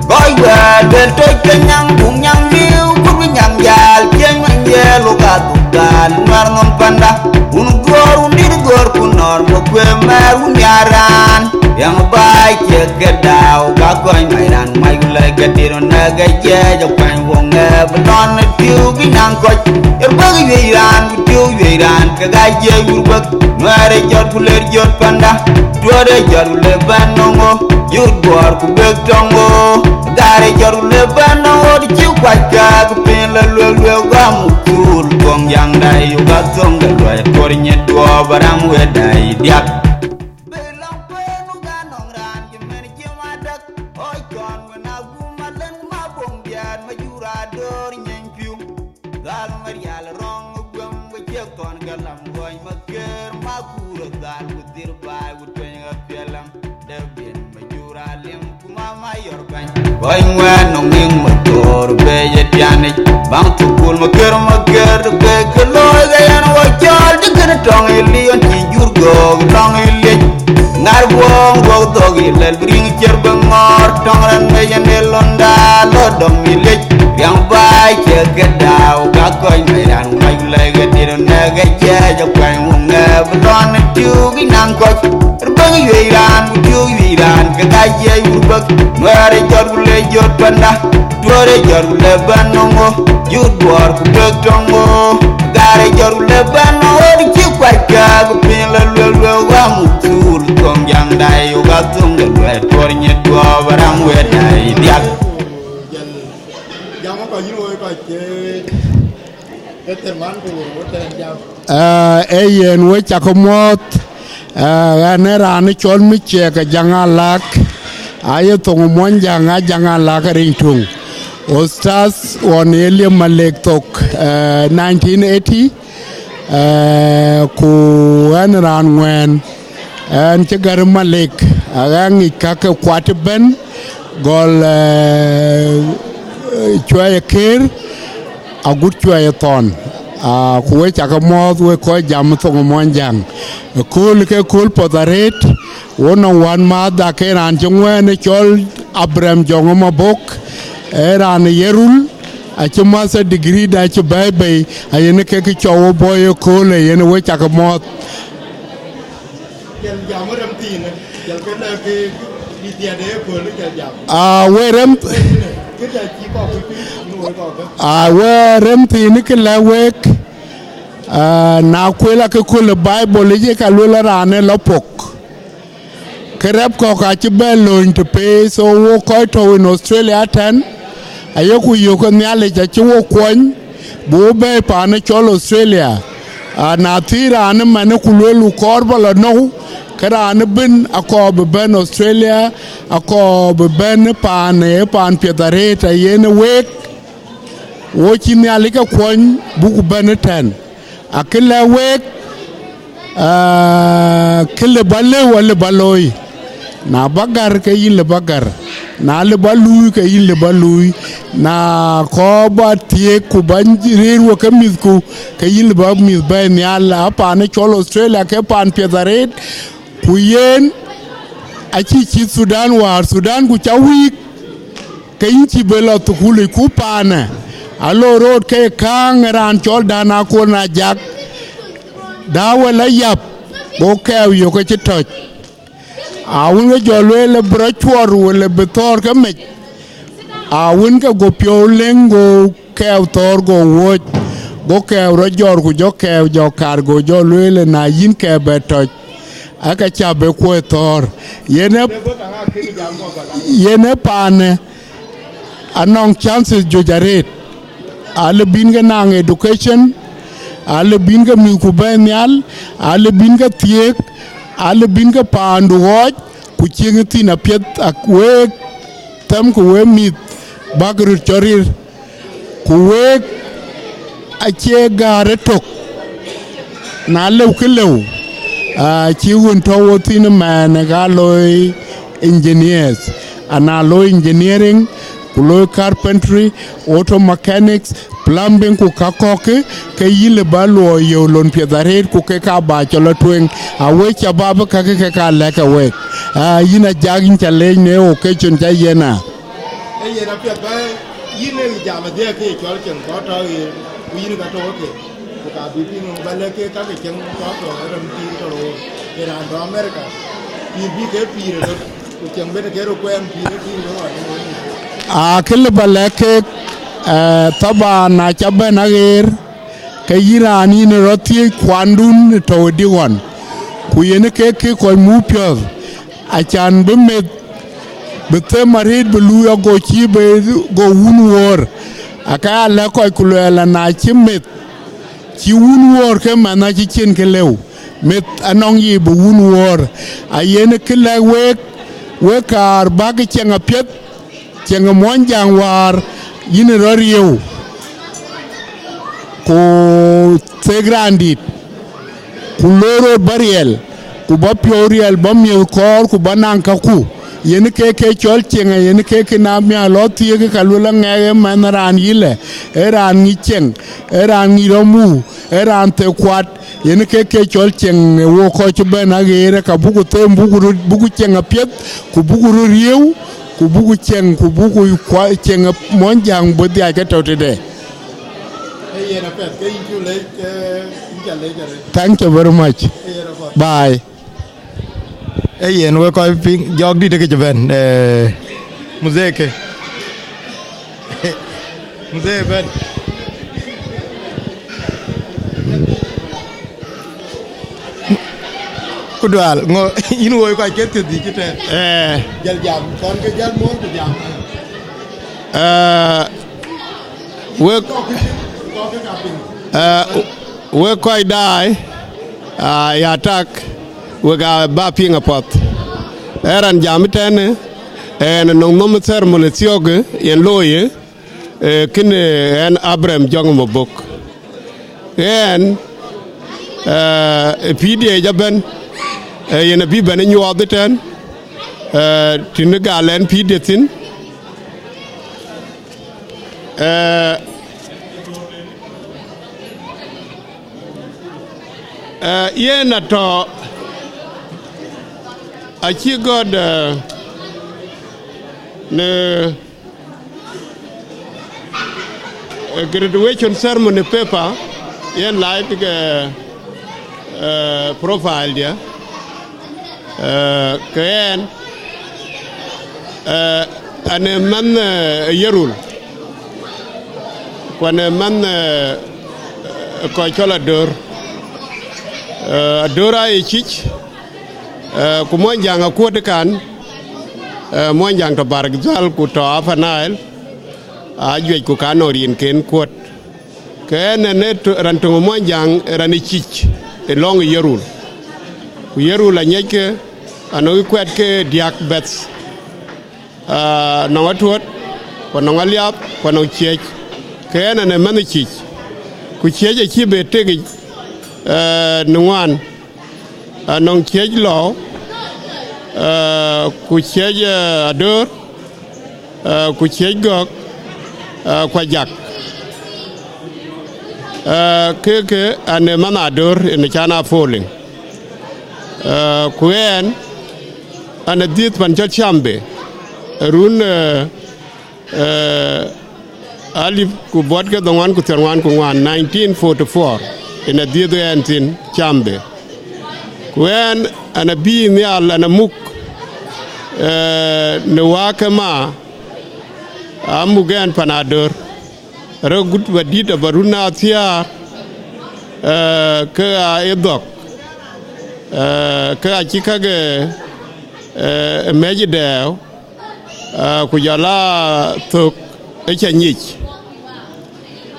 Kɔc wɛ̈ɛ̈r duël toc ke nyaŋ, buk nyaŋ liu, buk nyaŋ jäl, ciëny many yɛɛl, wok aa dhuk dhaal, Nuɛɛr nhom panda. Wun dhuɔɔr, wun dït dhuɔɔr, ku nɔɔr, bï kuëë mɛɛr, wun nhiar raan. Riɛŋ baai ciëk ke daau, ka kɔc mac raan, mac ku lɛc ke dït, nɛ̈k ke jiɛɛc, akuany wok ŋɛɛr, bï lɔn ë tiëu, bï naŋ kɔc. Yer bäk yuëc raan, ku tiëu yuëc raan, ke ka jiɛɛc wur bäk. Nuɛɛr ë jɔt, ku ler jɔt panda. Duɔ̈ɔ̈r ë jɔt, ku le bɛ̈n nɔŋ ɣo, yöt guɔ̈ɔ̈r ku bek tɔŋ ɣo. Gaar ë jɔt, ku le bɛ̈n nɔŋ ɣo, të cï kuac kääk piny la luek luek gɔ̈m thul, gɔ̈ŋ jaŋda ë yök athöŋ de luɔi tuɔr nyet duɔɔp aram wëda ë diäk. Bë lɔŋ kueen nu ga nɔŋ raan cï mɛn cï madäk, ɣɔc kɔn wën agum alën ma boŋ biɛɛt ma jur adöör nyeny piu. Gal Marial rɔŋ ë guëm, we ciek thɔn ke lam ɣɔny ma kër ma kuur ë gal, ku dhil baai, ku tueny ɣa piɛl lam, dɛ bien ma jur aliŋ, ku mama yɔr bɛny. Ɣɔny ŋuɛɛn nɔŋ ŋiŋ ma thor be ye tianic, baŋ thukul ma kër ma kër, de be ke looi ke yɛn wɔ cɔl, de kën tɔŋ ë liɔn cï jur göök tɔŋ ë liec. Ŋar buɔɔŋ guɔk dhok yï lɛl bï riŋ cier bï ŋɔɔr, tɔŋ rɛn mec en ë londa lɔ dɔm yï liec. Riɛŋ baai ciɛk ke daau, ka kɔc mec raan ku mac ku lɛc ke dït, nɛ̈k ke jiɛɛc akuany wok ŋɛɛr, bï lɔn ë tiuk yï naŋ kɔc. Ër bäk yuëc raan ku tiuk yuëc raan, ke ka jiɛɛc wur bäk. Nuɛɛr ë jɔt ku le jɔt panda. Duɔ̈ɔ̈r ë jɔt ku le bɛ̈n nɔŋ ɣo, yöt guɔ̈ɔ̈r ku bek tɔŋ ɣo. Gaar ë jɔt ku le bɛ̈n nɔŋ ɣo, të cï kuac kääk piny la luek luek ɣa muk thul, thöŋ jaŋda ë yök athöŋ de luɛɛt tuɔr nyet duɔɔp aram wëda ë diäk. Yïn woi kɔc ke, ke tɛ̈n man ku woi tɛ̈n jam. Ah, ee yen we cakë muɔ̈ɔ̈th, ah, ɣɛn ee raan cɔl Michiek Ajaŋ Alak, aye thoŋ Muɔnyjäŋ Ajaŋ Alak Rinytuŋ. Ustaz ɣɔn ye liep Malek thok, ah, nineteen eighty, ah, ku ɣɛn raan ŋuɛ̈ɛ̈n, ɣɛn cï gär Malek, aɣɛn ŋic ka ke kuat ëbɛ̈n, gɔl, ah, cuɛ̈ɛ̈c ë kër, agut cuɛ̈ɛ̈c ë thɔn. Ah, ku we cakë muɔ̈ɔ̈th, we kɔc jam thoŋ Muɔnyjäŋ. Ëkööl ke kööl puɔth arëët, wo nɔŋ wän määth, ake raan cï ŋuɛ̈ɛ̈n ë cɔl Abraham Jɔŋ ë Mabok, ee raan ë ye rul, acï master degree da cï bɛ̈ɛ̈i bei, ayen ke kë cɔu wo bɔ̈ ëkööl, ayen we cakë muɔ̈ɔ̈th. Jal jam rem thiinë, jal kënë ke bï thiëëde ëkööl, jal jam. Ah, we rem, këda cï kɔk kuc piny, nu woi kɔk ke. Ah, we rem thiinë kë lɛ̈k wek, ah, na kuel akë kööl ë Bible yic, ka luel raan ë lɔ pok. Ke rɛp kɔ̈k acï bɛ lööny të pei, so wo kɔc tɔ̈u in Australia tɛ̈n, ayeku yök ke Nhialic acï wo kuɔny, bï wo bɛ̈ɛ̈i paan ë cɔl Australia. Ah, na thii raan ëmɛn ku lueel ku kɔɔr bä lɔ nɔ̈u, ke raan ëbën akɔɔr bï bɛ̈n Australia, akɔɔr bï bɛ̈n paan ë paan piɛth arëët, ayen ë week, wo cï Nhialic ke kuɔny buk bɛ̈n ëtɛ̈n. Akë lɛ̈k week, ah, kë lë bä lëu, alë bä looi. Na bä gär, ke yïn lë bä gär. Na lë bä luui, ke yïn lë bä luui. Na kɔɔr bä thiëëk, ku bä rëër we ke mïthku, ke yïn lë bä mïth bɛ̈ɛ̈i nhial. A paan ë cɔl Australia, ke paan piɛth arëët, ku yen acï cït Thudan wäär, Thudan ku ca wïïk, ke yïn cï bɛ lɔ thukulic, ku paanë, alo röt ke kääŋ ë raan cɔl Dan Akol na jak, da wël ayap, go kɛɛu yök ke cï tɔ̈c. Awën ke jɔ lueel ë bï rɔt cuɔr wël ë bï thɔ̈ɔ̈r ke mec, awën ke go piɔ̈u leŋ, go kɛɛu thɔ̈ɔ̈r, go wuɔ̈c, go kɛɛu rɔt jɔr, ku jɔ kɛɛu jɔ kaar, go jɔ lueel ë na yïn kɛɛu bɛ tɔ̈c, aka cä bɛ kuɔ̈c thɔ̈ɔ̈r. Yen ë, yen ë paanë, anɔŋ chances juëc arëët. Alë bïn ke naŋ education, alë bïn ke mïthku bɛ̈ɛ̈i nhial, alë bïn ke thiëëk, alë bïn ke paandu ɣɔɔc, ku cieŋ thïn apiɛth, ak week thɛm ku wek mïth bäk röt cɔl rir, ku week acie gäär ëtök. Na lëu kë lëu, ah, cï wën tɔ̈u wo thïn ëmɛn, ka looi engineers, ana looi engineering, ku looi carpentry, auto mechanics, plumbing, ku ka kɔ̈kkë, ke yïn lë bä luɔi yöu lon piɛth arëët, ku ke ka bä cɔl ë tueŋ. Awek shabab kakë ke ka lɛ̈k ke week. Ah, yïn ajak, yïn ca leec në occasion ca yiɛ̈n a. Ee yen apiɛth bä yïn ë jam adhiɛ ke cɔl cieŋ kɔ̈k tɔ̈ yen, ku yïn ka tɔ̈u ke, ku ka bï piŋ ba lɛ̈k ke kakë cieŋ kɔ̈k tɔ̈ rem pïïr tɔ̈ röör, ke raan tɔ̈ America, pïïr bï ke pïïr ë röt, ku cieŋ ben ke röt kuɛɛm pïïr ë pïïr ë ɣɔn ë ɣɔn. Aa, kë lë ba lɛ̈k kek, eh, thaban na ca bɛ̈n aɣeer, ke yïn raan yïn rɔt thiëëc kuandun tɔ̈u ë dï ɣɔn, ku yen ke kë kɔc muk piɔ̈ɔ̈th, acan bï meth bï them arëët bï luui ago cïï bï go wun wuɔ̈ɔ̈r. Aka ya lɛ̈k kɔc ku luɛɛl, na cï meth cï wun wuɔ̈ɔ̈r, ke mɛnh acï cin ke lëu, meth anɔŋ yiic bï wun wuɔ̈ɔ̈r. Ayen kë lɛ̈k week, wek kaar bäk cieŋ apiɛth, cieŋ ë Muɔnyjäŋ wäär yïn rɔt riëëu, ku thek raandït, ku looi rot bä riɛl, ku bä piɔ̈u riɛl, bä miëth kɔɔr, ku bä naŋ käkku. Yen ke ke cɔl cieŋ, yen ke ke na miäk lɔ thiëëk, ka luel aŋɛk ë mɛnh raan yïlë, ë raan ŋic cieŋ, ë raan ŋic rɔt muk, ë raan thek kuat, yen ke ke cɔl cieŋ. Ë wo kɔc cï bɛ̈n aɣeer, ka buku them, buku röt, buku cieŋ apiɛth, ku buku röt riëëu, ku buku cieŋ, ku buku kua-, cieŋ ë Muɔnyjäŋ bï dhiac ke tɔ̈ tëde. Ee yen apiɛth, ke yïn cuk leec, ke yïn ca leec arëët. Thank you very much. Ee yen apiɛth. Bye. Ee yen wek kɔc piŋ, jɔɔk dït ke cï bɛ̈n, eh, muzee ke. Muzee bɛ̈n. Ku dual, ŋö, yïn woi kɔc ke thiëth dhïc cï tɛ̈n. Eh. Jal jam, kɔn ke jal muɔ̈ɔ̈r ku jam. Eh, Wek, eh, wek kɔc daai, ah, ya tak, wek aa ba piŋ apath. Ee raan jam ëtɛ̈në, ɣɛn nɔŋ nhom ceremony thiɔ̈k yen looi, eh, kën, eh, ɣɛn Abraham Jɔŋ Mabok. Ɣɛn, eh, ë pïïrdiɛ̈ yic abɛ̈n, eh, yen abï bɛ̈n ë nyuɔɔth ëtɛ̈n, eh, tënë gal ɣɛn pïïrdiɛ̈ thïn. Eh, eh, yen atɔ̈ acï gɔ̈t, eh, në, eh, graduation ceremony paper, yen light ke, eh, profile diɛ̈. Eh, ke ɣɛn, eh, ɣɛn ë manh, eh, Yerul, ku ɣɛn ë manh, eh, kɔc cɔl Adöör. Eh, Adöör aa ye Cic, eh, ku Muɔnyjäŋ akuɔ̈t ë kan, eh, Muɔnyjäŋ tɔ̈ Bahr el Ghazal ku tɔ̈ Upper Nile, aa juëc ku ka nɔŋ rinken kuɔ̈t. Ke ɣɛn ë tö-, raan töŋ ë Muɔnyjäŋ, raan ë Cic, ë lɔŋ ë Yerul. Ku Yerul aŋiɛckë, anɔŋ ë kuɛt ke diäk bɛ̈th. Ah, nɔŋ Atuɔ̈t, ku nɔŋ Aliap, ku nɔŋ Ciëc. Ke ɣɛn ë manh Cic. Ku Ciëc acï bɛ tek yic, eh, në ŋuan. Anɔŋ Ciëc Lɔ̈u, eh, ku Ciëc, eh, Adöör, eh, ku Ciëc Gɔ̈k, eh, ku Ajak. Eh, ke, ke ɣɛn ë manh Adöör yen can a polling. Eh, ku ɣɛn, ɣɛn ë dhiëëth pan cɔl Cambe, run, eh, eh, alip ku buɔt ke dhoŋuan ku thiärŋuan ku ŋuan, nineteen forty-four, yen adhiëëth ɣɛn thïn Cambe. Ku ɣɛn, ɣɛn abï nhial, ɣɛn amuk, eh, në wak ke ma, amuk ɣɛn pan Adöör. Rɔt gut ba dït aba run athiäär, eh, ke aa ë dhɔ̈k, eh, ke acï käk, eh, eh, mɛ̈c ë dɛɛu, eh, ku jɔl a thök ë cä nyic.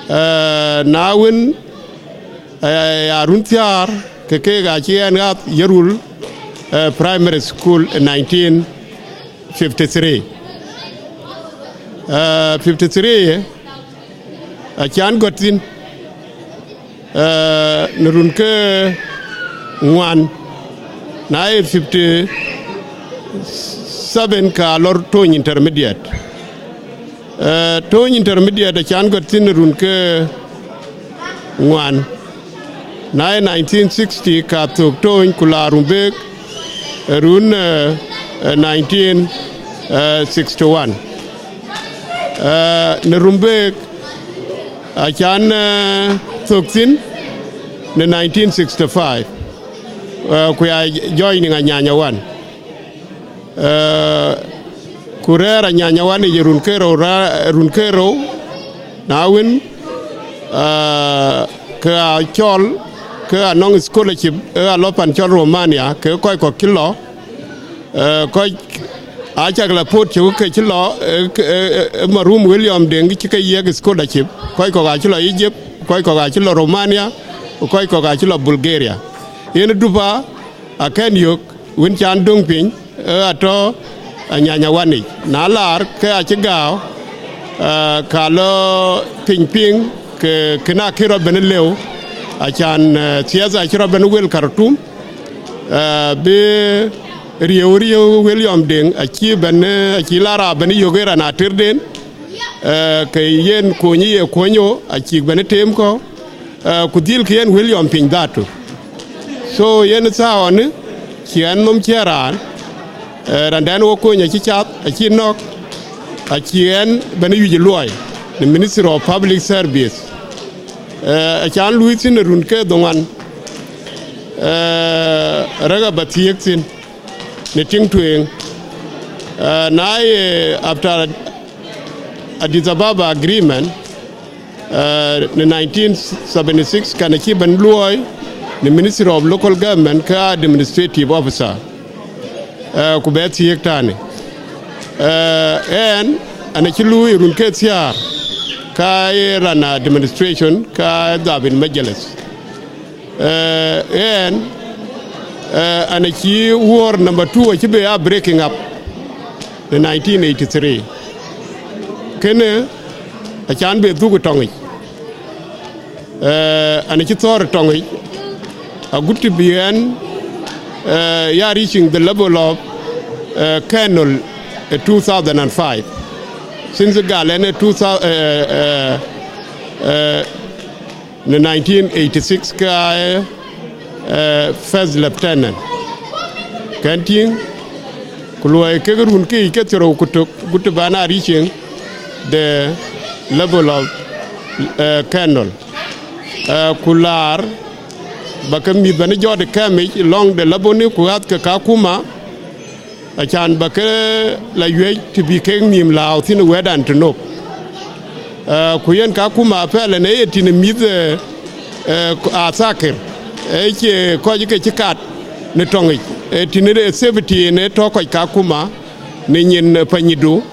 Eh, na wën, eh, ya run thiäär, ke keek acï ɣɛn ɣäth Yerul, eh, Primary School ë nineteen fifty-three. Eh, fifty-three, acan gɔ̈t thïn, eh, në run ke ŋuan, na ye fifty-seven ka lɔ Tony Intermediate. Eh, Tony Intermediate acan gɔ̈t thïn në run ke ŋuan. Na ye nineteen sixty ka thök Tony ku la Rumbek, eh, run, eh, eh, nineteen sixty-one. Eh, në Rumbek acan, eh, thök thïn në nineteen sixty-five, eh, ku ya joining Anyanya One. Eh, ku rɛ̈ɛ̈r Anyanya One yic run ke rou, ra-, run ke rou, na wën, eh, ke aa cɔl, ke anɔŋ scholarship, ë alɔ pan cɔl Romania, ke kɔc kɔ̈k cï lɔ, eh, kɔc acak la pot cök ke cï lɔ, eh, ke, eh, eh, marum William Deng cï ke yiëk scholarship, kɔc kɔ̈k acï lɔ Egypt, kɔc kɔ̈k acï lɔ Romania, ku kɔc kɔ̈k acï lɔ Bulgaria. Yen dupa akɛn yök, wën can döŋ piny, ë atɔ̈ Anyanya One yic. Na laar ke acï gääu, eh, ka lɔ piny piŋ, ke kën akï rɔt bɛ̈n lëu, acan, eh, thiɛth acï rɔt bɛ̈n wel Khartoum, eh, bï riëu, riëu William Deng acï bɛ̈n, eh, acï la raar bɛ̈n yök ë raan atërden, eh, ke yen kuɔny ye kuɔny ɣo, acïk bɛ̈n teem kɔ̈u, eh, ku dhil kë yen William piny dhatu. So, yen thaawani, cï ɣɛn nhom cï raan, eh, raan dɛn wo kony acï cath, acï nɔ̈k, acï ɣɛn bɛ̈n yuc luɔi në Ministry of Public Service. Eh, acan luui thïn ë run ke dhoŋuan, eh, rɛ̈k aba thiëëk thïn në tiŋ tueŋ. Eh, na ye after Addis Ababa Agreement, eh, në nineteen seventy-six, kan acï bɛ̈n luɔi në Ministry of Local Government ke administrative officer, eh, ku bɛ thiëëk tani. Eh, ɣɛn, ɣɛn acï luui run ke thiäär, ka ye run administration, ka dhabit majalis. Eh, ɣɛn, eh, an acï war number two acï bï a breaking up në nineteen eighty-three. Kënë acan bï dhuk ë tɔŋic. Eh, an acï thɔ̈r ë tɔŋic, agut të bï ɣɛn, eh, ya reaching the level of, eh, colonel, eh, two thousand and five. Since gal ɛn ë two thousand, eh, eh, eh, në nineteen eighty-six ke a, eh, first lieutenant. Kɛn tïŋ, ku luɔi kek run ke yic ke thiërrou ku tök, agut të ban a reaching the level of, eh, colonel. Eh, ku laar ba ke mïth bɛ̈n jɔt ë kɛmic lɔŋ de Laboni ku ɣäth ke Kakuma, acan ba ke la yuɛc të bï kek nhïïm lääu thïn ë wɛ̈tdan tënök. Eh, ku yen Kakuma apɛlë në ye tïn mïth, eh, eh, athakir, ee cie kɔc ke cï kat në tɔŋic, ee tïn ë safety en ë tɔ̈ kɔc Kakuma në nyin, eh, Panyido,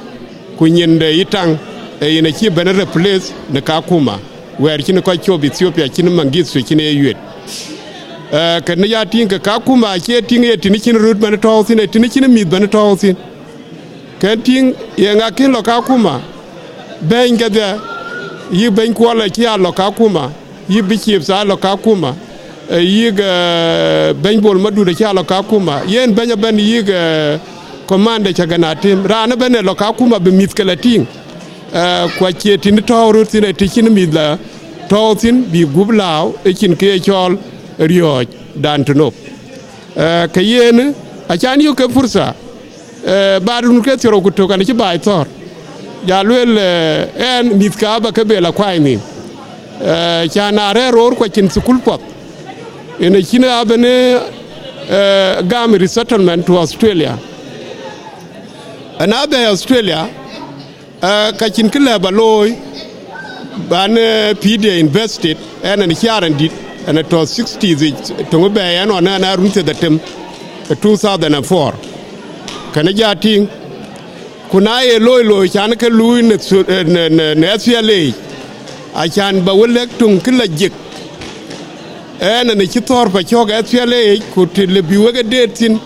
ku nyin de Itaŋ, ee yen acï bɛ̈n replace në Kakuma, wɛ̈ɛ̈r cïn kɔc cop Ethiopia, cïn Mengistu cïn ye yuet. Eh, kënë ya tïŋ ke Kakuma acie tïŋ ye tïn cïn röt bɛ̈n tɔ̈ɔ̈u thïn, ee tïn cïn mïth bɛ̈n tɔ̈ɔ̈u thïn. Kɛn tïŋ ye ŋa kën lɔ Kakuma? Bɛ̈ny kedhie, yï bɛ̈ny Kuɔl acï a lɔ Kakuma, yï bishop a lɔ Kakuma, eh, yï, eh, bɛ̈ny Bol Madut acï a lɔ Kakuma, yen bɛ̈ny abɛ̈n yï, eh, commander ca gɛn atem. Raan ëbɛ̈n ë lɔ Kakuma bï mïth ke la tïŋ. Eh, ku acie tïn tɔ̈ɔ̈u röt thïn, ee të cïn mïth la tɔ̈ɔ̈u thïn, bï gup lääu, ë cïn kë ye cɔl riɔ̈ɔ̈cdan tënök. Eh, ke yen, acan yök ke fursa, eh, ba run ke thiërrou ku tök an cï baai thɔ̈r. Ja lueel, eh, ɛn mïthka ba ke bɛ la kuany nhïïm. Eh, can a rɛ̈ɛ̈r roor ku acïn thukul puɔth. Yen acïn a bɛ̈n, eh, gam resettlement to Australia. An a bɛ Australia, eh, ka cïn kë lɛ̈k ba looi, ban, eh, pïïrde invested, ɛn, ɛn cï aa raan dït, ɛn ë tɔ̈ sixties yic, töŋ bɛ̈ɛ̈i ɛn ɣɔn ɛn aa run thiërdhetem, ë two thousand and four. Kënë ja tïŋ, ku na ye looi looi can ke luui në thu-, eh, në, në, në S P L A yic, acan ba we lɛ̈k töŋ kë la jik. Ɛn, ɛn cï thɔ̈r pa cɔ̈k S P L A yic, ku të lë bï wek e deet thïn,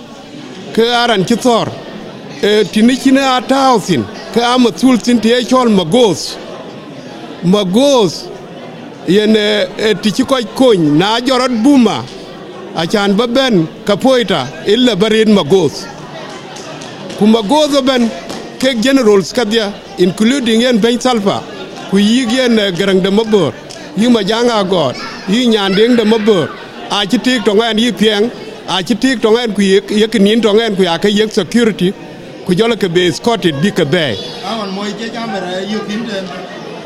ke aa raan cï thɔ̈r, ee, tïn cïn aa tääu thïn, ke aa mathul thïn të ye cɔl Magos. Magos, yen, ee, ee, të cï kɔc kony, na jɔt rɔt Buma, acan ba bɛ̈n Kapoeta, ë lë ba rëët Magos. Ku Magos ëbɛ̈n, kek generals kedhie, including yen bɛ̈ny Salva, ku yïk yen, ee, Garaŋ de Mabor, yïk Majaŋ Agɔɔt, yïk Nyandeŋ de Mabor, acï tik tɔŋ ɛn yï piɛŋ, acï tik tɔŋ ɛn ku yek, yek nin tɔŋ ɛn ku ya ke yek security, ku jɔl ke be escorted bï ke bɛ̈ɛ̈i. Awan moi je camera yök yïn tɛn.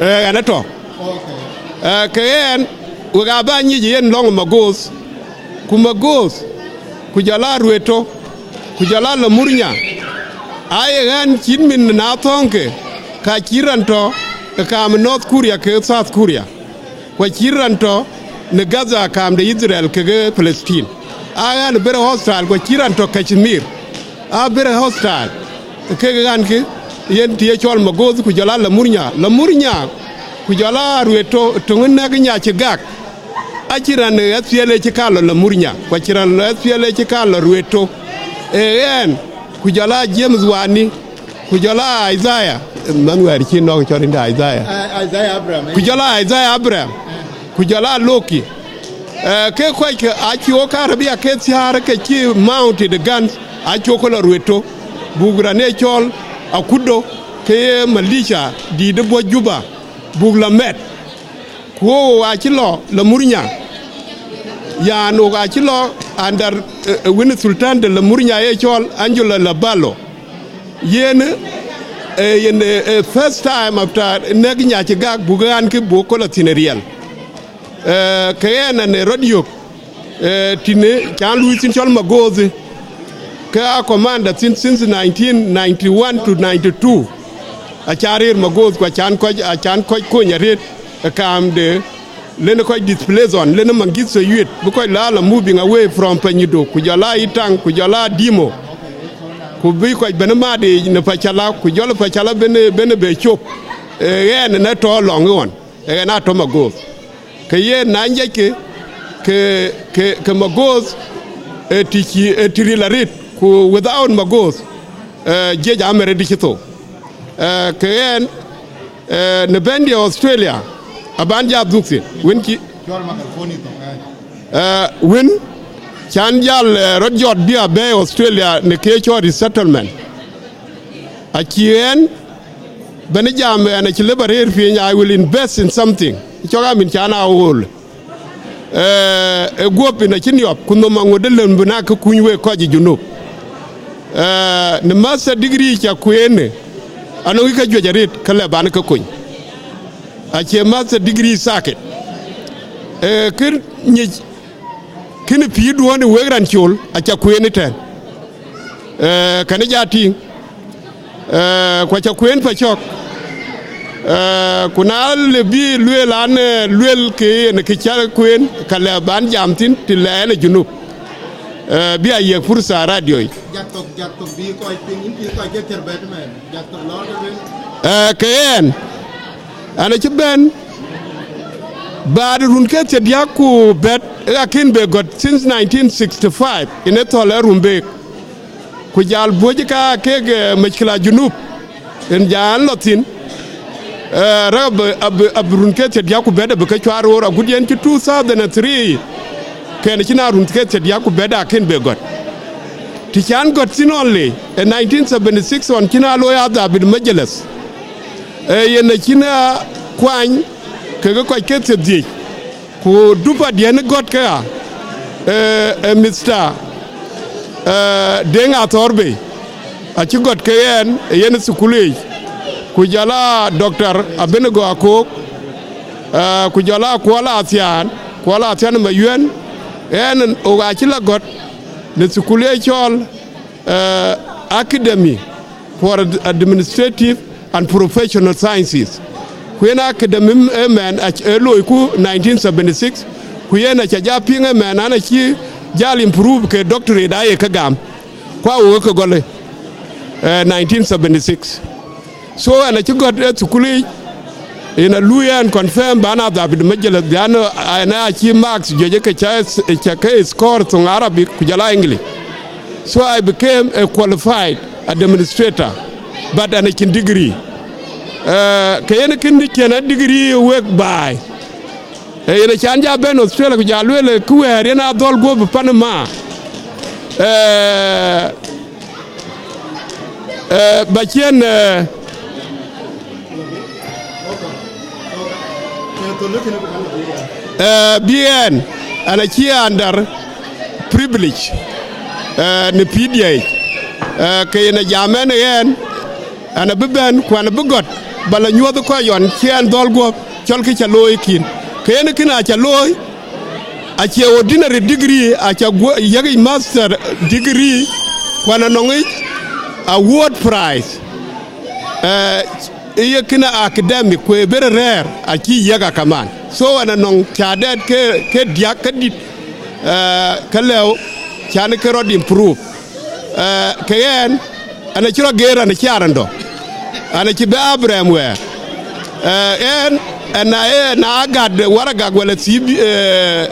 Eh, ɛn atɔ. Okay. Eh, ke ɛn, wek aa bä nyic yen lɔŋ Magos, ku Magos, ku jɔl a Rueto, ku jɔl a Lamurnya. Aye ɣɛn cït min na thɔ̈ŋke, ka cï raan tɔ, ë kaam North Korea ke South Korea. Ku acït raan tɔ në Gaza, kaam de Israel kekë Palestine. Aa ɣɛn very hostile, ku acït raan tɔ Kashmir. Aa very hostile. Kek ɣɛn kë, yen të ye cɔl Magos, ku jɔl a Lamurnya. Lamurnya, ku jɔl a Rueto, töŋ nɛ̈k nya cï gak. Acïn raan ë S P L A cï ka lɔ Lamurnya, ku acïn raan ë S P L A cï ka lɔ Rueto. Ee ɣɛn, ku jɔl a James Wani, ku jɔl a Isaiah, man wɛ̈ɛ̈r cï nɔ̈k cɔl rinde Isaiah. Ah, Isaiah Abraham, eh. Ku jɔl a Isaiah Abraham, ku jɔl a Loki. Eh, ke kɔc ke acï wok karabia ke thiäär ke cï mounted guns, acï wok ke lɔ Rueto, buk raan ë cɔl Akudo, ke ye militia dïït ë bɔ̈ Juba, buk lɔ mɛt. Ku wok acï lɔ Lamurnya, yan wok acï lɔ under, eh, eh, wën Sultan de Lamurnya ye cɔl Angelo Labalo. Yen, eh, yen, eh, eh, first time after nɛ̈k nya cï gak buk ɣɛn kë buk kɔl athïn ë riɛl. Eh, ke ɣɛn an ë rɔt yök, eh, tïnë can luui thïn cɔl Magos, ke a commander thïn since nineteen ninety-one to ninety-two. Acan rëër Magos, ku acan kɔc, acan kɔc kony arëët ë kaam de, lenë kɔc displace ɣɔn, lenë Mengistu yuet, bï kɔc la la moving away from Panyido, ku jɔl a Itaŋ, ku jɔl a Dimo, ku bï kɔc bɛ̈n mat yiic në Pacala, ku jɔl Pacala bɛ̈n, bɛ̈n be cop. Ee ɣɛn ë tɔ̈ lɔŋ ɣɔn, ee ɣɛn atɔ̈ Magɔ̈th. Ke yen na nyiɛckë, ke, ke, ke Magɔ̈th, ee tï cï, ee tï ril arët, ku without Magɔ̈th, ee, jiëc amɛr ë dï cï thou. Ee, ke ɣɛn, ee, në bɛ̈ndiɛ̈ Australia, abän ja dhuk thïn, wën cï, ee, wën cän jäl, ee, rɔt jɔt bï abɛ̈ɛ̈i Australia në kë cɔl resettlement. Acï ɣɛn bɛ̈n jam, ɣɛn acï lëu ba rëër piny, I will invest in something. Cɔk amïn cän a ɣöl. Ee, ë guɔ̈p yen acï niɔp, ku nhom aŋot ë lëu bï na kë kuny wek kɔc ë Junub. Ee, në master degree ca kueen, anɔŋ ke juëc arët, ke lëu bän ke kony. Acie master degree sakit. Ee, kë nyic, kënë pïïrduɔ̈n ë wek raan col, aca kueen ëtɛ̈n. Ee, kɛn ja tïŋ, ee, ku aca kueen pacɔ̈k. Ee, ku na lëu bï lueel an, ee, lueel ke yen kë ca kueen, ka lëu bän jam thïn, të lɛɛr ë Junub. Ee, bï a yiëk fursa radio yic. Jak thok, jak thok, bï kɔc piŋ, yïn bï kɔc ke thiër bɛ̈t mɛn. Jak thok lɔ de ben. Ee, ke yen, ɣɛn acï bɛ̈n, baad run ke thiërdiäk ku bɛ̈t, ee akën bɛ gɔ̈t since nineteen sixty-five, yen ë thɔ̈l ë Rumbek. Ku jäl buɔ̈c ka kek, ee, mashkila Junub, yen jal lɔ thïn, ee, rɛ̈k abï, abï, abï run ke thiërdiäk ku bɛ̈t abï ke cuat roor, agut yen cï two thousand and three, kɛn cïn a run ke thiërdiäk ku bɛ̈t akën bɛ gɔ̈t. Të cän gɔ̈t thïn only, ee nineteen seventy-six ɣɔn cïn a looi adhabit majalis. Ee, yen acïn a kuany kekë kɔc ke thiërdhïc. Ku dupa diɛ̈n gɔ̈t ke ɣa, ee, ee, Mister, ee, Deŋ Athɔ̈r Bey, acï gɔ̈t ke ɣɛn ë yen thukul yic, ku jɔl a Doctor Abednego Akok, ee, ku jɔl a Kuɔl Athiaan, Kuɔl Athiaan Mayuɛn, ɣɛn ɣok acï la gɔ̈t në thukul ye cɔl, ee, Academy for Administrative and Professional Sciences. Ku yen academy ëmɛn ac-, ë loiku nineteen seventy-six, ku yen aca ja piŋ ëmɛn an, acï jal improve ke doctorate aye ke gam. Ku awo ke gɔl ë, ee, nineteen seventy-six. So, ɣɛn acï gɔ̈t ë thukul yic, yen a luui ɣɛn confirm ban adhabit majalis, bian ɣɛn acï marks juëc ke ca, ca ke score thoŋ Arabic, ku jɔl a English. So I became a qualified administrator, but ɣɛn acïn degree. Ee, ke yen kën cïn a degree wek baai. Ee, yen acän ja bɛ̈n Australia, ku ja lueel, ee, kë wɛ̈ɛ̈r yen a dhɔ̈l guɔ̈p pan ë ma. Ee, ee, ba ciɛ̈n, ee, ee, bï ɣɛn, ɣɛn acï under privilege, ee, në P D A, ee, ke yen a jam ɣɛn ë ɣɛn, ɣɛn abï bɛ̈n, ku ɣɛn abï gɔ̈t, ba la nyuɔ̈th kɔc ɣɔn cï ɣɛn dhɔ̈l guɔ̈p, cɔl kë ca looi kïn. Ke yen kën aca looi, acie ordinary degree, aca guɔ-, yiëk yic master degree, ku ɣɛn anɔŋ yic award prize. Ee, ye kën academic, ku ee very rare, acï yiëk a kaman. So, ɣɛn anɔŋ ca dɛɛt ke, ke diäk ke dït, ee, ke lëu, can ke rɔt improve. Ee, ke ɣɛn, ɣɛn acï rɔt geer, ɣɛn acï arandɔ. Ɣɛn acï bɛ̈ Abraham wɛ̈ɛ̈r. Ee, ɣɛn, ɣɛn na, ee, na gät waragak wala C V, ee,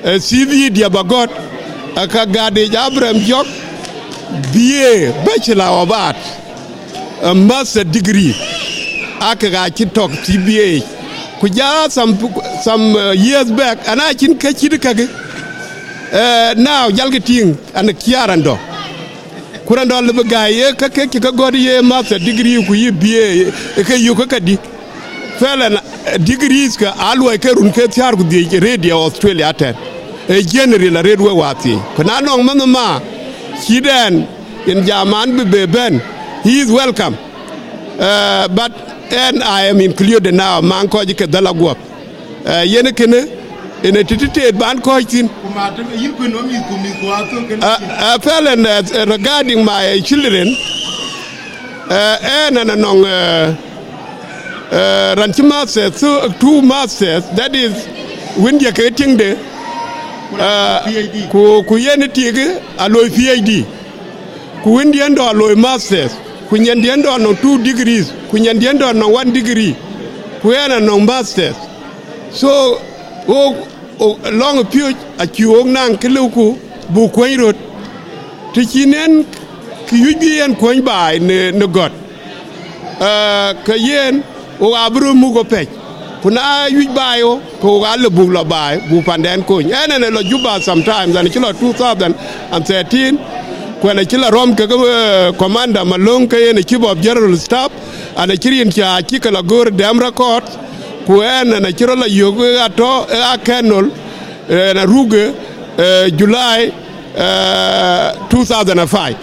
ee, C V diɛ̈ ba gɔ̈t, ee, ka gät yic Abraham Jɔk, B A, Bachelor of Arts, ee, master degree, aa kek acï tɔ̈k C V A yic. Ku ja some, some, ee, years back, ɣɛn acïn kë cït käkë. Ee, now, jälkë tïŋ, ɣɛn acï arandɔ. Ku randɔ lëu bï gäi ye ka kek cï ke gɔ̈t ye master degree ku ye B A, ee ke yök ke kedï. Fɛlɛn, ee, degrees ke aa luɔi ke run ke thiäär ku dhiëc Radio Australia atɛ̈n. Ee general arëët wek wäthii. Ku na nɔŋ manh ma, cït ɣɛn, yen jam an bï bɛ bɛ̈n, he is welcome. Ee, but ɣɛn, I am included now, maŋ kɔc ke dhäl aguɔ̈p. Ee, yen kënë, yen ë tëtëtet ban kɔ̈ɔ̈c thïn. Ku ma tëmë yïn kuën nɔm mïth ku mïth ku athöŋ kënë. Ee, ee, fɛlɛn, ee, regarding my children, ee, ɣɛn, ɣɛn anɔŋ, ee, ee, raan cï masters, two, two masters, that is, wëndiɛ̈ ke tiŋde, ee, P H D. Ku, ku yen ë tik, aloi P H D. Ku wëndiɛ̈n dɔ̈ aloi masters, ku nyandiɛ̈n dɔ̈ nɔŋ two degrees, ku nyandiɛ̈n dɔ̈ nɔŋ one degree. Ku ɣɛn anɔŋ masters. So, ɣok, ɣok lɔŋ piööc acï ɣok naŋ kë lëuku buk kuɔny röt. Të cïn yen kë wïc bï yen kuɔny baai në, në gɔ̈t, eh, ke yen ɣok abï röt muk ɣo pɛ̈c. Ku na wïc baai ɣo, ke ɣok alë buk lɔ baai, buk pandɛn kony. Ɣɛn ɣɛn ë lɔ Juba sometimes, ɣɛn acï lɔ two thousand and thirteen, ku ɣɛn acï lɔ rɔm kekë, eh, commander Malöŋ, ke yen ë chief of general staff, ɣɛn acï rin ca cï ke lɔ göör dɛm record, ku ɣɛn, ɣɛn acï rɔt lɔ yök, eh, atɔ̈, eh, a colonel, eh, ɣɛn aruk, eh, July, eh, two thousand and five.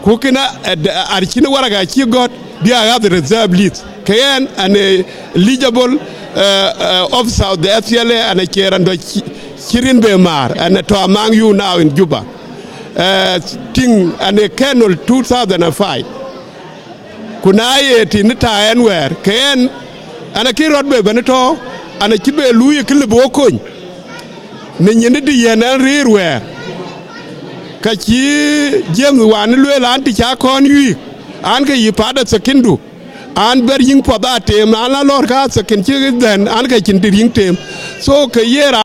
Ku kënë, eh, d-, ar cïn waraka cï gɔ̈t, bï a ɣäth reserve list. Ke ɣɛn, ɣɛn ë eligible, eh, eh, officer of the S P L A, ɣɛn acie raan dɔ̈ cï, cï rin be määr, ɣɛn atɔ̈ among you now in Juba. Eh, tïŋ, ɣɛn ë colonel two thousand and five. Ku na ye tïŋ ta ɣɛn wɛ̈ɛ̈r, ke ɣɛn, ɣɛn akïn rɔt be bɛ̈n tɔ̈, ɣɛn acï be luui kë lëu bï ɣo kony. Në nyin dï yɛn ɣɛn rëër wɛ̈ɛ̈r, ka cï James wään lueel an, të ca kɔn yuiik, an, ke yï paat athëkindu, an, bɛ̈r yïŋ puɔth aa teem, an, la lɔ̈ɔ̈r ka athëkin cï dhɛ̈n, an, ke cïn të yïŋ teem. So, ke ye raan